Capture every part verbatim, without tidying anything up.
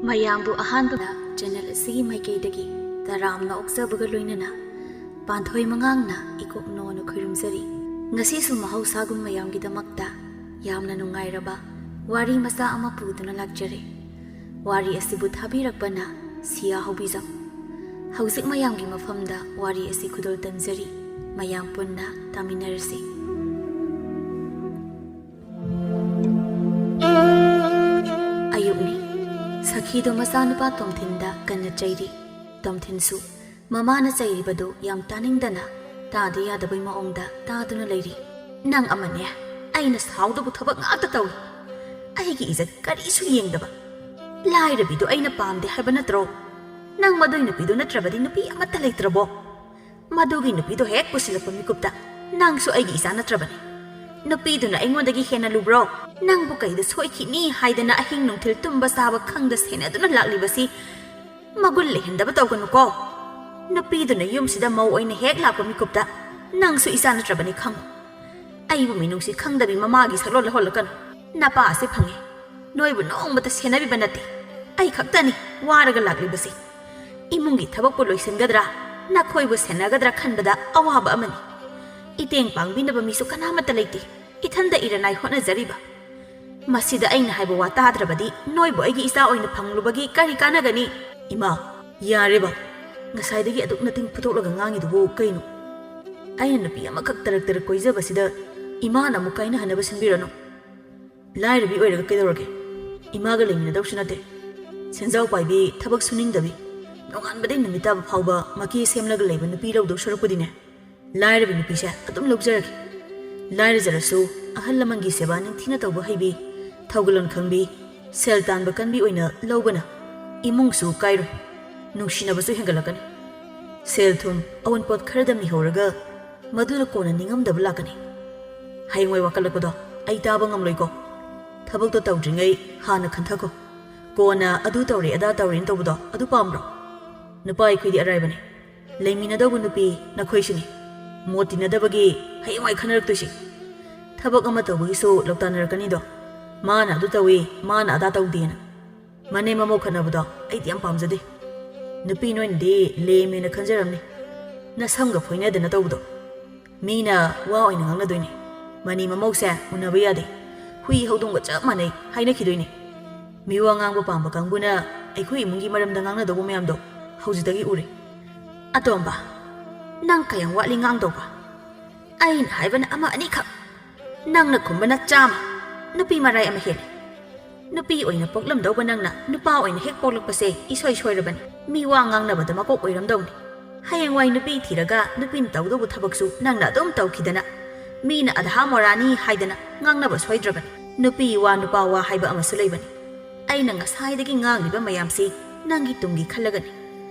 ꯃꯌꯥꯝꯕꯨ ꯑꯍꯥꯟꯕꯗ ꯆꯦꯅꯦꯜ ꯑꯁꯤꯒꯤ ꯃꯥꯏꯀꯩꯗꯒꯤ ꯇꯔꯥꯝꯅ ꯑꯣꯛꯆꯕꯒ ꯂꯣꯏꯅꯅ ꯄꯥꯟꯊꯣꯏ ꯃꯉꯥꯡꯅ ꯏꯀꯣꯛꯅꯣꯅ ꯈꯨꯔꯨꯝꯖꯔꯤ꯫ ꯉꯁꯤꯁꯨ ꯃꯍꯧꯁꯥꯒꯨꯝ ꯃꯌꯥꯝꯒꯤꯗꯃꯛꯇ ꯌꯥꯝꯅ ꯅꯨꯡꯉꯥꯏꯔꯕ ꯋꯥꯔꯤ ꯃꯆꯥ ꯑꯃ ꯄꯨꯗꯨꯅ ꯂꯥꯛꯆꯔꯦ꯫ ꯋꯥꯔꯤ ꯑꯁꯤꯕꯨ ꯊꯥꯕꯤꯔꯛꯄꯅ ꯁꯤꯌꯥ ꯍꯧꯕꯤꯖꯝ꯫ ꯍꯧꯖꯤꯛ ꯃꯌꯥꯝꯒꯤ ꯃꯐꯝꯗ ꯋꯥꯔꯤ ꯑꯁꯤ ꯈꯨꯗꯣꯜ ꯇꯝꯖꯔꯤ꯫ ꯃꯌꯥꯝ ꯄꯨꯟꯅ ꯇꯥꯃꯤꯟꯅꯔꯁꯤ꯫ ꯑꯌꯨꯛꯅꯤ꯫ ꯁꯈꯤꯗꯣ ꯃꯆꯥꯅꯨꯄꯥ ꯇꯣꯝꯊꯤꯟꯗ ꯀꯟꯅ ꯆꯩꯔꯤ꯫ ꯇꯣꯝꯊꯤꯟꯁꯨ ꯃꯃꯥꯅ ꯆꯩꯔꯤꯕꯗꯨ ꯌꯥꯝ ꯇꯥꯅꯤꯡꯗꯅ ꯇꯥꯗ ꯌꯥꯗꯕꯩ ꯃꯑꯣꯡꯗ ꯇꯥꯗꯨꯅ ꯂꯩꯔꯤ꯫ "ꯅꯪ ꯑꯃꯅꯦ, ꯑꯩꯅ ꯁꯥꯎꯗꯕꯨ ꯊꯕꯛ ꯉꯥꯛꯇ ꯇꯧꯏ꯫ ꯑꯩꯒꯤ ꯏꯖꯠ ꯀꯔꯤꯁꯨ ꯌꯦꯡꯗꯕ꯫ ꯂꯥꯏꯔꯕꯤꯗꯣ ꯑꯩꯅ ꯄꯥꯝꯗꯦ ꯍꯥꯏꯕ ꯅꯠꯇ꯭ꯔꯣ? ꯅꯪ ꯃꯗꯨꯏ ꯅꯨꯄꯤꯗꯣ ꯅꯠꯇ꯭ꯔꯕꯗꯤ ꯅꯨꯄꯤ ꯑꯃꯠꯇ ꯂꯩꯇ꯭ꯔꯕꯣ? ꯃꯗꯨꯒꯤ ꯅꯨꯄꯤꯗꯣ ꯍꯦꯛ ꯄꯨꯁꯤꯜꯂꯛꯄ ꯃꯤꯀꯨꯞꯇ ꯅꯪꯁꯨ ꯑꯩꯒꯤ ꯏꯆꯥ ꯅꯠꯇ꯭ꯔꯕꯅꯤ꯫ ꯅꯨꯄꯤꯗꯨꯅ ꯑꯩꯉꯣꯟꯗꯒꯤ ꯍꯦꯟꯅ ꯂꯨꯕ꯭ꯔꯣ? ꯅꯪꯕꯨ ꯀꯩꯗ ꯁꯣꯏꯈꯤꯅꯤ ꯍꯥꯏꯗꯅ ꯑꯍꯤꯡ ꯅꯨꯡꯊꯤꯜ ꯇꯨꯝꯕ ꯆꯥꯕ ꯈꯪꯗ ꯁꯦꯟꯅꯗꯨꯅ ꯂꯥꯛꯂꯤꯕꯁꯤ ꯃꯒꯨꯟ ꯂꯩꯍꯟꯗꯕ ꯇꯧꯒꯅꯨꯀꯣ꯫ ꯅꯨꯄꯤꯗꯨꯅ ꯌꯨꯝꯁꯤꯗ ꯃꯧ ꯑꯣꯏꯅ ꯍꯦꯛ ꯂꯥꯛꯄ ꯃꯤꯀꯨꯞꯇ ꯅꯪꯁꯨ ꯏꯆꯥ ꯅꯠꯇ꯭ꯔꯕꯅꯤ ꯈꯪꯉꯨ꯫ ꯑꯩꯕꯨ ꯃꯤꯅꯨꯡꯁꯤ ꯈꯪꯗꯕꯤ ꯃꯃꯥꯒꯤ ꯁꯛꯂꯣꯟ ꯂꯧꯍꯜꯂꯛꯀꯅꯨ꯫ ꯅꯄꯥ ꯑꯁꯤ ꯐꯪꯉꯦ꯫ ꯅꯣꯏꯕꯨ ꯅꯣꯡꯃꯇ ꯁꯦꯟꯅꯕꯤꯕ ꯅꯠꯇꯦ꯫ ꯑꯩ ꯈꯛꯇꯅꯤ ꯋꯥꯔꯒ ꯂꯥꯛꯂꯤꯕꯁꯤ꯫ ꯏꯃꯨꯡꯒꯤ ꯊꯕꯛꯄꯨ ꯂꯣꯏꯁꯤꯟꯒꯗ꯭ꯔꯥ, ꯅꯈꯣꯏꯕꯨ ꯁꯦꯟꯅꯒꯗ꯭ꯔꯥ ꯈꯟꯕꯗ ꯑꯋꯥꯕ ꯑꯃꯅꯤ꯫ ꯏꯇꯦꯡ ꯄꯥꯡꯕꯤꯅꯕ ꯃꯤꯁꯨ ꯀꯅꯥꯃꯠꯇ ꯂꯩꯇꯦ꯫ ꯏꯊꯟꯗ ꯏꯔꯅꯥꯏ ꯍꯣꯠꯅꯖꯔꯤꯕ꯫ ꯃꯁꯤꯗ ꯑꯩꯅ ꯍꯥꯏꯕ ꯋꯥ ꯇꯥꯗ꯭ꯔꯕꯗꯤ ꯅꯣꯏꯕꯨ ꯑꯩꯒꯤ ꯏꯆꯥ ꯑꯣꯏꯅ ꯐꯪꯂꯨꯕꯒꯤ ꯀꯔꯤ ꯀꯥꯟꯅꯒꯅꯤ?" "ꯏꯃꯥ, ꯌꯥꯔꯦꯕ꯫ ꯉꯁꯥꯏꯗꯒꯤ ꯑꯗꯨꯛ ꯅꯇꯤꯡ ꯐꯨꯗꯣꯛꯂꯒ ꯉꯥꯡꯉꯤꯗꯨꯕꯨ ꯀꯩꯅꯣ? ꯑꯩꯅ ꯅꯨꯄꯤ ꯑꯃꯈꯛ ꯇꯔꯛ ꯇꯔꯛ ꯀꯣꯏꯖꯕꯁꯤꯗ ꯏꯃꯥꯅ ꯑꯃꯨꯛ ꯀꯥꯏꯅꯍꯟꯅꯕ ꯁꯤꯟꯕꯤꯔꯅꯨ꯫ ꯂꯥꯏꯔꯕꯤ ꯑꯣꯏꯔꯒ ꯀꯩꯗꯧꯔꯒꯦ? ꯏꯃꯥꯒ ꯂꯩꯃꯤꯟꯅꯗꯧꯁꯨ ꯅꯠꯇꯦ꯫ ꯁꯦꯟꯖꯥꯎ ꯄꯥꯏꯕꯤ, ꯊꯕꯛ ꯁꯨꯅꯤꯡꯗꯕꯤ, ꯅꯣꯡꯉꯥꯟꯕꯗꯩ ꯅꯨꯃꯤꯠ ꯇꯥꯕ ꯐꯥꯎꯕ ꯃꯀꯤ ꯁꯦꯝꯂꯒ ꯂꯩꯕ ꯅꯨꯄꯤ ꯂꯧꯗꯧ ꯁꯔꯨꯛꯄꯨꯗꯤꯅꯦ, ꯂꯥꯏꯔꯕ ꯅꯨꯄꯤꯁꯦ ꯑꯗꯨꯝ ꯂꯧꯖꯔꯒꯦ꯫ ꯂꯥꯏꯔꯖꯔꯁꯨ ꯑꯍꯜ ꯂꯃꯟꯒꯤ ꯁꯦꯕꯥ ꯅꯤꯡꯊꯤꯅ ꯇꯧꯕ ꯍꯩꯕꯤ, ꯊꯧꯒꯜꯂꯣꯟ ꯈꯪꯕꯤ, ꯁꯦꯜ ꯇꯥꯟꯕ ꯀꯟꯕꯤ ꯑꯣꯏꯅ ꯂꯧꯕꯅ ꯏꯃꯨꯡꯁꯨ ꯀꯥꯏꯔꯣꯏ, ꯅꯨꯡꯁꯤꯅꯕꯁꯨ ꯍꯦꯟꯒꯠꯂꯛꯀꯅꯤ꯫ ꯁꯦꯜ ꯊꯨꯝ, ꯑꯋꯨꯟꯄꯣꯠ ꯈꯔꯗ ꯃꯤꯍꯧꯔꯒ ꯃꯗꯨꯅ ꯀꯣꯟꯅ ꯅꯤꯡꯉꯝꯗꯕ ꯂꯥꯛꯀꯅꯤ꯫ ꯍꯌꯦꯡꯋꯥꯏ ꯋꯥꯀꯠꯂꯛꯄꯗꯣ ꯑꯩ ꯇꯥꯕ ꯉꯝꯂꯣꯏꯀꯣ꯫ ꯊꯕꯛꯇꯣ ꯇꯧꯗ꯭ꯔꯤꯉꯩ ꯍꯥꯟꯅ ꯈꯟꯊꯈꯣ꯫ ꯀꯣꯟꯅ ꯑꯗꯨ ꯇꯧꯔꯦ, ꯑꯗꯥ ꯇꯧꯔꯦꯅ ꯇꯧꯕꯗꯣ ꯑꯗꯨ ꯄꯥꯝꯕ꯭ꯔꯣ? ꯅꯨꯄꯥ ꯑꯩꯈꯣꯏꯗꯤ ꯑꯔꯥꯏꯕꯅꯤ꯫ ꯂꯩꯃꯤꯟꯅꯗꯧꯕ ꯅꯨꯄꯤ ꯅꯈꯣꯏꯁꯤꯅꯤ꯫ ꯃꯣꯠ ꯇꯤꯟꯅꯗꯕꯒꯤ ꯍꯌꯦꯡꯋꯥꯏ ꯈꯟꯅꯔꯛꯇꯣꯏꯁꯤ꯫ ꯊꯕꯛ ꯑꯃ ꯇꯧꯕꯒꯤꯁꯨ ꯂꯧꯇꯥꯟꯅꯔꯛꯀꯅꯤꯗꯣ꯫ ꯃꯥꯅ ꯑꯗꯨ ꯇꯧꯏ, ꯃꯥꯅ ꯑꯗꯥ ꯇꯧꯗꯦꯅ꯫ ꯃꯅꯦꯝ ꯃꯃꯧ ꯈꯠꯅꯕꯗꯣ ꯑꯩꯗꯤ ꯌꯥꯝ ꯄꯥꯝꯖꯗꯦ꯫ ꯅꯨꯄꯤ ꯅꯣꯏꯅꯗꯤ ꯂꯦꯝꯃꯦꯅ ꯈꯟꯖꯔꯝꯅꯤ, ꯅꯁꯝꯒ ꯐꯣꯏꯅꯗꯅ ꯇꯧꯕꯗꯣ꯫ ꯃꯤꯅ ꯋꯥ ꯑꯣꯏꯅ ꯉꯥꯡꯅꯗꯣꯏꯅꯦ꯫ ꯃꯅꯤ ꯃꯃꯧꯁꯦ ꯎꯅꯕ ꯌꯥꯗꯦ, ꯍꯨꯏ ꯍꯧꯗꯣꯡꯒ ꯆꯞ ꯃꯥꯟꯅꯩ ꯍꯥꯏꯅꯈꯤꯗꯣꯏꯅꯦ꯫ ꯃꯤꯋꯥ ꯉꯥꯡꯕ ꯄꯥꯝꯕ ꯀꯥꯡꯕꯨꯅ ꯑꯩꯈꯣꯏ ꯏꯃꯨꯡꯒꯤ ꯃꯔꯝꯗ ꯉꯥꯡꯅꯗꯧꯕ ꯃꯌꯥꯝꯗꯣ ꯍꯧꯖꯤꯛꯇꯒꯤ ꯎꯔꯦ꯫ ꯑꯇꯣꯝꯕ, ꯅꯪ ꯀꯌꯥꯝ ꯋꯥꯠꯂꯤ ꯉꯥꯡꯗꯧꯕ? ꯑꯩꯅ ꯍꯥꯏꯕꯅ ꯑꯃ ꯑꯅꯤꯈꯛ, ꯅꯪꯅ ꯈꯨꯝꯕꯅ ꯆꯥꯝꯃ꯫ ꯅꯨꯄꯤ ꯃꯔꯥꯏ ꯑꯃ ꯍꯦꯜꯂꯤ꯫ ꯅꯨꯄꯤ ꯑꯣꯏꯅ ꯄꯣꯛꯂꯝꯗꯧꯕ ꯅꯪꯅ ꯅꯨꯄꯥ ꯑꯣꯏꯅ ꯍꯦꯛ ꯄꯣꯛꯂꯛꯄꯁꯦ ꯏꯁꯣꯏ ꯁꯣꯏꯔꯕꯅꯤ꯫ ꯃꯤ ꯋꯥ ꯉꯥꯡꯅꯕꯗ ꯃꯀꯣꯛ ꯑꯣꯏꯔꯝꯗꯧꯅꯤ꯫ ꯍꯌꯦꯡꯋꯥꯏ ꯅꯨꯄꯤ ꯊꯤꯔꯒ ꯅꯨꯄꯤꯅ ꯇꯧꯗꯧꯕ ꯊꯕꯛꯁꯨ ꯅꯪꯅ ꯑꯗꯨꯝ ꯇꯧꯈꯤꯗꯅ, ꯃꯤꯅ ꯑꯙꯥ ꯃꯣꯔꯥꯅꯤ ꯍꯥꯏꯗꯅ ꯉꯥꯡꯅꯕ ꯁꯣꯏꯗ꯭ꯔꯕꯅꯤ꯫ ꯅꯨꯄꯤ ꯋꯥ ꯅꯨꯄꯥ ꯋꯥ ꯍꯥꯏꯕ ꯑꯃꯁꯨ ꯂꯩꯕꯅꯤ꯫ ꯑꯩꯅ ꯉꯁꯥꯏꯗꯒꯤ ꯉꯥꯡꯂꯤꯕ ꯃꯌꯥꯝꯁꯤ ꯅꯪꯒꯤ ꯇꯨꯡꯒꯤ ꯈꯜꯂꯒꯅꯤ꯫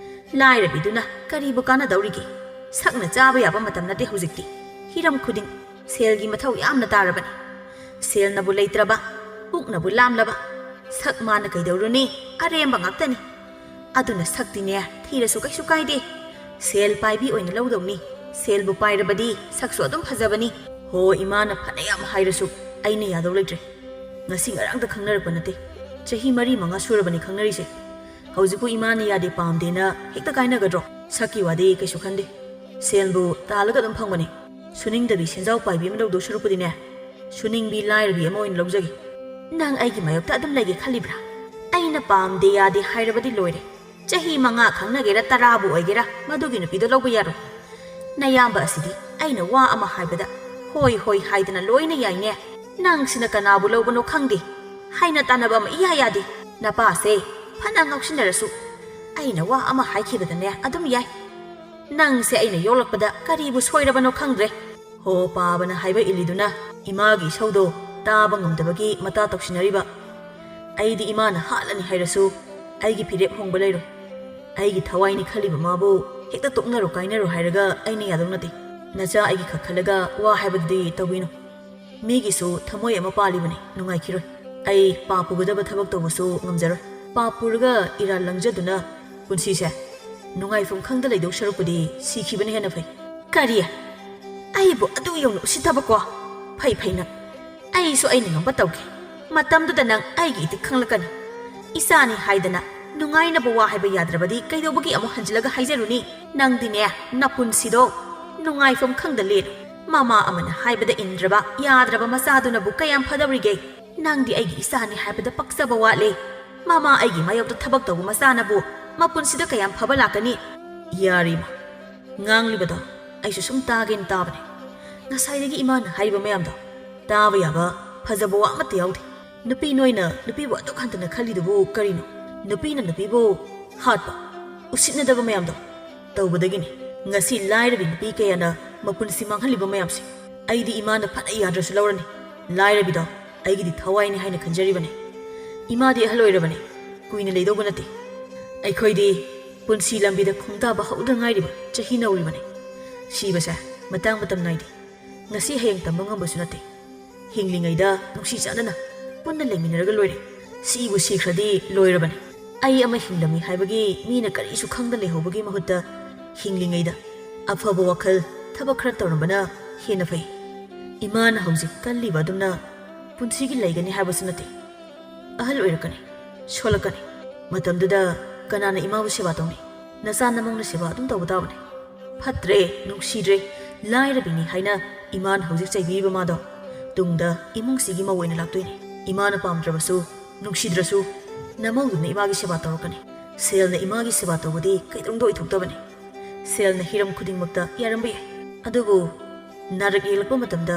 ꯂꯥꯏꯔꯕꯤꯗꯨꯅ ꯀꯔꯤꯕꯨ ꯀꯥꯟꯅꯗꯧꯔꯤꯒꯦ? ꯁꯛꯅ ꯆꯥꯕ ꯌꯥꯕ ꯃꯇꯝ ꯅꯠꯇꯦ ꯍꯧꯖꯤꯛꯇꯤ꯫ ꯍꯤꯔꯝ ꯈꯨꯗꯤꯡ ꯁꯦꯜꯒꯤ ꯃꯊꯧ ꯌꯥꯝꯅ ꯇꯥꯔꯕꯅꯤ꯫ ꯁꯦꯜꯅꯕꯨ ꯂꯩꯇ꯭ꯔꯕ, ꯄꯨꯛꯅꯕꯨ ꯂꯥꯝꯂꯕ, ꯁꯛ ꯃꯥꯅ ꯀꯩꯗꯧꯔꯨꯅꯤ? ꯑꯔꯦꯝꯕ ꯉꯥꯛꯇꯅꯤ꯫ ꯑꯗꯨꯅ ꯁꯛꯇꯤꯅꯦ ꯊꯤꯔꯁꯨ ꯀꯩꯁꯨ ꯀꯥꯏꯗꯦ꯫ ꯁꯦꯜ ꯄꯥꯏꯕꯤ ꯑꯣꯏꯅ ꯂꯧꯗꯧꯅꯤ꯫ ꯁꯦꯜꯕꯨ ꯄꯥꯏꯔꯕꯗꯤ ꯁꯛꯁꯨ ꯑꯗꯨꯝ ꯐꯖꯕꯅꯤ꯫ ꯍꯣ, ꯏꯃꯥꯅ ꯐꯅ ꯌꯥꯝ ꯍꯥꯏꯔꯁꯨ ꯑꯩꯅ ꯌꯥꯗꯧ ꯂꯩꯇ꯭ꯔꯦ꯫ ꯉꯁꯤ ꯉꯔꯥꯡꯇ ꯈꯪꯅꯔꯛꯄ ꯅꯠꯇꯦ, ꯆꯍꯤ ꯃꯔꯤ ꯃꯉꯥ ꯁꯨꯔꯕꯅꯤ ꯈꯪꯅꯔꯤꯁꯦ꯫ ꯍꯧꯖꯤꯛꯄꯨ ꯏꯃꯥꯅ ꯌꯥꯗꯦ ꯄꯥꯝꯗꯦꯅ ꯍꯦꯛꯇ ꯀꯥꯏꯅꯒꯗ꯭ꯔꯣ? ꯁꯛꯀꯤ ꯋꯥꯗꯤ ꯀꯩꯁꯨ ꯈꯟꯗꯦ꯫ ꯁꯦꯜꯕꯨ ꯇꯥꯜꯂꯒ ꯑꯗꯨꯝ ꯐꯪꯕꯅꯤ꯫ ꯁꯨꯅꯤꯡꯗꯕꯤ ꯁꯦꯟꯖꯥꯎ ꯄꯥꯏꯕꯤ ꯑꯃ ꯂꯧꯗꯧ ꯁꯔꯨꯛꯄꯨꯗꯤꯅꯦ, ꯁꯨꯅꯤꯡꯕꯤ ꯂꯥꯏꯔꯕꯤ ꯑꯃ ꯑꯣꯏꯅ ꯂꯧꯖꯒꯦ꯫ ꯅꯪ ꯑꯩꯒꯤ ꯃꯥꯌꯣꯛꯇ ꯑꯗꯨꯝ ꯂꯩꯒꯦ ꯈꯜꯂꯤꯕ꯭ꯔꯥ? ꯑꯩꯅ ꯄꯥꯝꯗꯦ ꯌꯥꯗꯦ ꯍꯥꯏꯔꯕꯗꯤ ꯂꯣꯏꯔꯦ꯫ ꯆꯍꯤ ꯃꯉꯥ ꯈꯪꯅꯒꯦꯔꯥ ꯇꯔꯥꯕꯨ ꯑꯣꯏꯒꯦꯔꯥ, ꯃꯗꯨꯒꯤ ꯅꯨꯄꯤꯗꯣ ꯂꯧꯕ ꯌꯥꯔꯣꯏ꯫ ꯅꯌꯥꯝꯕ ꯑꯁꯤꯗꯤ ꯑꯩꯅ ꯋꯥ ꯑꯃ ꯍꯥꯏꯕꯗ ꯍꯣꯏ ꯍꯣꯏ ꯍꯥꯏꯗꯅ ꯂꯣꯏꯅ ꯌꯥꯏꯅꯦ꯫ ꯅꯪꯁꯤꯅ ꯀꯅꯥꯕꯨ ꯂꯧꯕꯅꯣ ꯈꯪꯗꯦ꯫ ꯍꯥꯏꯅ ꯇꯥꯟꯅꯕ ꯑꯃ ꯏꯌꯥ ꯌꯥꯗꯦ꯫ ꯅꯄꯥꯁꯦ ꯐꯅ ꯉꯥꯎꯁꯤꯟꯅꯔꯁꯨ ꯑꯩꯅ ꯋꯥ ꯑꯃ ꯍꯥꯏꯈꯤꯕꯗꯅꯦ ꯑꯗꯨꯝ ꯌꯥꯏ꯫ ꯅꯪꯁꯦ ꯑꯩꯅ ꯌꯣꯛꯂꯛꯄꯗ ꯀꯔꯤꯕꯨ ꯁꯣꯏꯔꯕꯅꯣ ꯈꯪꯗ꯭ꯔꯦ꯫ ꯍꯣ, ꯄꯥꯕꯅ ꯍꯥꯏꯕ ꯏꯜꯂꯤꯗꯨꯅ ꯏꯃꯥꯒꯤ ꯏꯁꯧꯗꯣ ꯇꯥꯕ ꯉꯝꯗꯕꯒꯤ ꯃꯇꯥ ꯇꯧꯁꯤꯟꯅꯔꯤꯕ꯫ ꯑꯩꯗꯤ ꯏꯃꯥꯅ ꯍꯥꯠꯂꯅꯤ ꯍꯥꯏꯔꯁꯨ ꯑꯩꯒꯤ ꯐꯤꯔꯦꯞ ꯍꯣꯡꯕ ꯂꯩꯔꯣꯏ꯫ ꯑꯩꯒꯤ ꯊꯋꯥꯏꯅꯤ ꯈꯜꯂꯤꯕ ꯃꯥꯕꯨ ꯍꯦꯛꯇ ꯇꯣꯛꯅꯔꯣ ꯀꯥꯏꯅꯔꯣ ꯍꯥꯏꯔꯒ ꯑꯩꯅ ꯌꯥꯗꯧ ꯅꯠꯇꯦ꯫ ꯅꯆꯥ ꯑꯩꯒꯤ ꯈꯛ ꯈꯜꯂꯒ ꯋꯥ ꯍꯥꯏꯕꯗꯨꯗꯤ ꯇꯧꯕꯤꯅꯨ꯫ ꯃꯤꯒꯤꯁꯨ ꯊꯃꯣꯏ ꯑꯃ ꯄꯥꯜꯂꯤꯕꯅꯤ, ꯅꯨꯡꯉꯥꯏꯈꯤꯔꯣꯏ꯫ ꯑꯩ ꯄꯥꯞ ꯄꯨꯒꯗꯕ ꯊꯕꯛ ꯇꯧꯕꯁꯨ ꯉꯝꯖꯔꯣꯏ꯫ ꯄꯥꯞ ꯄꯨꯔꯒ ꯏꯔꯥꯜ ꯂꯪꯖꯗꯨꯅ ꯄꯨꯟꯁꯤꯁꯦ ꯅꯨꯡꯉꯥꯏꯐꯝ ꯈꯪꯗ ꯂꯩꯗꯧ ꯁꯔꯨꯛꯄꯨꯗꯤ ꯁꯤꯈꯤꯕꯅ ꯍꯦꯟꯅ ꯐꯩ꯫ ꯀꯔꯤ? ꯑꯩꯕꯨ ꯑꯗꯨ ꯌꯧꯅ ꯎꯁꯤꯠꯇꯕꯀꯣ? ꯐꯩ ꯐꯩ ꯅꯪ꯫ ꯑꯩꯁꯨ ꯑꯩꯅ ꯉꯝꯕ ꯇꯧꯒꯦ꯫ ꯃꯇꯝꯗꯨꯗ ꯅꯪ ꯑꯩꯒꯤ ꯏꯊꯤꯛ ꯈꯪꯂꯛꯀꯅꯤ꯫ ꯏꯆꯥꯅꯤ ꯍꯥꯏꯗꯅ ꯅꯨꯡꯉꯥꯏꯅꯕ ꯋꯥ ꯍꯥꯏꯕ ꯌꯥꯗ꯭ꯔꯕꯗꯤ ꯀꯩꯗꯧꯕꯒꯤ ꯑꯃꯨꯛ ꯍꯟꯖꯤꯜꯂꯒ ꯍꯥꯏꯖꯔꯨꯅꯤ? ꯅꯪꯗꯤꯅꯦ, ꯅꯄꯨꯟꯁꯤꯗꯣ ꯅꯨꯡꯉꯥꯏꯐꯝ ꯈꯪꯗ ꯂꯦꯜꯂꯨ꯫ ꯃꯃꯥ ꯑꯃꯅ ꯍꯥꯏꯕꯗ ꯏꯟꯗ꯭ꯔꯕ ꯌꯥꯗ꯭ꯔꯕ ꯃꯆꯥꯗꯨꯅꯕꯨ ꯀꯌꯥꯝ ꯐꯗꯧꯔꯤꯒꯦ? ꯅꯪꯗꯤ ꯑꯩꯒꯤ ꯏꯆꯥꯅꯤ ꯍꯥꯏꯕꯗ ꯄꯛꯆꯕ ꯋꯥꯠꯂꯦ꯫ ꯃꯃꯥ ꯑꯩꯒꯤ ꯃꯥꯌꯣꯛꯇ ꯊꯕꯛ ꯇꯧꯕ ꯃꯆꯥꯅꯕꯨ ꯃꯄꯨꯟꯁꯤꯗ ꯀꯌꯥꯝ ꯐꯕ ꯂꯥꯛꯀꯅꯤ? ꯌꯥꯔꯦ ꯏꯃꯥ, ꯉꯥꯡꯂꯤꯕꯗꯣ ꯑꯩꯁꯨ ꯁꯨꯝ ꯇꯥꯒꯦꯅ ꯇꯥꯕꯅꯦ꯫ ꯉꯁꯥꯏꯗꯒꯤ ꯏꯃꯥꯅ ꯍꯥꯏꯔꯤꯕ ꯃꯌꯥꯝꯗꯣ ꯇꯥꯕ ꯌꯥꯕ ꯐꯖꯕ ꯋꯥ ꯑꯃꯠꯇ ꯌꯥꯎꯗꯦ꯫ ꯅꯨꯄꯤ ꯅꯣꯏꯅ ꯅꯨꯄꯤꯕꯨ ꯑꯗꯨꯛ ꯍꯟꯊꯅ ꯈꯜꯂꯤꯗꯨꯕꯨ ꯀꯔꯤꯅꯣ? ꯅꯨꯄꯤꯅ ꯅꯨꯄꯤꯕꯨ ꯍꯥꯠꯄ, ꯎꯁꯤꯠꯅꯗꯕ ꯃꯌꯥꯝꯗꯣ ꯇꯧꯕꯗꯒꯤꯅꯤ ꯉꯁꯤ ꯂꯥꯏꯔꯕꯤ ꯅꯨꯄꯤ ꯀꯌꯥꯅ ꯃꯄꯨꯟꯁꯤ ꯃꯥꯡꯍꯜꯂꯤꯕ ꯃꯌꯥꯝꯁꯦ꯫ ꯑꯩꯗꯤ ꯏꯃꯥꯅ ꯐꯅ ꯌꯥꯗ꯭ꯔꯁꯨ ꯂꯧꯔꯅꯤ꯫ ꯂꯥꯏꯔꯕꯤꯗꯣ ꯑꯩꯒꯤꯗꯤ ꯊꯋꯥꯏꯅꯤ ꯍꯥꯏꯅ ꯈꯟꯖꯔꯤꯕꯅꯤ꯫ ꯏꯃꯥꯗꯤ ꯑꯍꯜ ꯑꯣꯏꯔꯕꯅꯤ, ꯀꯨꯏꯅ ꯂꯩꯗꯧꯕ ꯅꯠꯇꯦ꯫ ꯑꯩꯈꯣꯏꯗꯤ ꯄꯨꯟꯁꯤ ꯂꯝꯕꯤꯗ ꯈꯣꯡꯗꯥꯕ ꯍꯧꯗ ꯉꯥꯏꯔꯤꯕ ꯆꯍꯤ ꯅꯧꯔꯤꯕꯅꯤ꯫ ꯁꯤꯕꯁꯦ ꯃꯇꯥꯡ ꯃꯇꯝ ꯅꯥꯏꯗꯦ꯫ ꯉꯁꯤ ꯍꯌꯦꯡ ꯇꯝꯕ ꯉꯝꯕꯁꯨ ꯅꯠꯇꯦ꯫ ꯍꯤꯡꯂꯤꯉꯩꯗ ꯅꯨꯡꯁꯤ ꯆꯥꯟꯅꯅ ꯄꯨꯟꯅ ꯂꯩꯃꯤꯟꯅꯔꯒ ꯂꯣꯏꯔꯦ꯫ ꯁꯤꯕꯨ ꯁꯤꯈ꯭ꯔꯗꯤ ꯂꯣꯏꯔꯕꯅꯤ꯫ ꯑꯩ ꯑꯃ ꯍꯤꯡꯂꯝꯃꯤ ꯍꯥꯏꯕꯒꯤ ꯃꯤꯅ ꯀꯔꯤꯁꯨ ꯈꯪꯗ ꯂꯩꯍꯧꯕꯒꯤ ꯃꯍꯨꯠꯇ ꯍꯤꯡꯂꯤꯉꯩꯗ ꯑꯐꯕ ꯋꯥꯈꯜ, ꯊꯕꯛ ꯈꯔ ꯇꯧꯔꯝꯕꯅ ꯍꯦꯟꯅ ꯐꯩ꯫ ꯏꯃꯥꯅ ꯍꯧꯖꯤꯛ ꯀꯜꯂꯤꯕ ꯑꯗꯨꯝꯅ ꯄꯨꯟꯁꯤꯒꯤ ꯂꯩꯒꯅꯤ ꯍꯥꯏꯕꯁꯨ ꯅꯠꯇꯦ꯫ ꯑꯍꯜ ꯑꯣꯏꯔꯛꯀꯅꯤ, ꯁꯣꯜꯂꯛꯀꯅꯤ꯫ ꯃꯇꯝꯗꯨꯗ ꯀꯅꯥꯅ ꯏꯃꯥꯕꯨ ꯁꯦꯕꯥ ꯇꯧꯅꯤ? ꯅꯆꯥ ꯅꯃꯧꯅ ꯁꯦꯕꯥ ꯑꯗꯨꯝ ꯇꯧꯕ ꯇꯥꯕꯅꯤ꯫ ꯐꯠꯇ꯭ꯔꯦ, ꯅꯨꯡꯁꯤꯗ꯭ꯔꯦ, ꯂꯥꯏꯔꯕꯤꯅꯤ ꯍꯥꯏꯅ ꯏꯃꯥꯅ ꯍꯧꯖꯤꯛ ꯆꯩꯕꯤꯔꯤꯕ ꯃꯥꯗꯣ ꯇꯨꯡꯗ ꯏꯃꯨꯡꯁꯤꯒꯤ ꯃꯧ ꯑꯣꯏꯅ ꯂꯥꯛꯇꯣꯏꯅꯤ꯫ ꯏꯃꯥꯅ ꯄꯥꯝꯗ꯭ꯔꯕꯁꯨ, ꯅꯨꯡꯁꯤꯗ꯭ꯔꯁꯨ, ꯅꯃꯧꯗꯨꯅ ꯏꯃꯥꯒꯤ ꯁꯦꯕꯥ ꯇꯧꯔꯛꯀꯅꯤ꯫ ꯁꯦꯜꯅ ꯏꯃꯥꯒꯤ ꯁꯦꯕꯥ ꯇꯧꯕꯗꯤ ꯀꯩꯗꯧꯅꯨꯡꯗ ꯑꯣꯏꯊꯣꯛꯇꯕꯅꯤ꯫ ꯁꯦꯜꯅ ꯍꯤꯔꯝ ꯈꯨꯗꯤꯡꯃꯛꯇ ꯌꯥꯔꯝꯕ ꯌꯥꯏ, ꯑꯗꯨꯕꯨ ꯅꯥꯔꯛ ꯌꯦꯛꯂꯛꯄ ꯃꯇꯝꯗ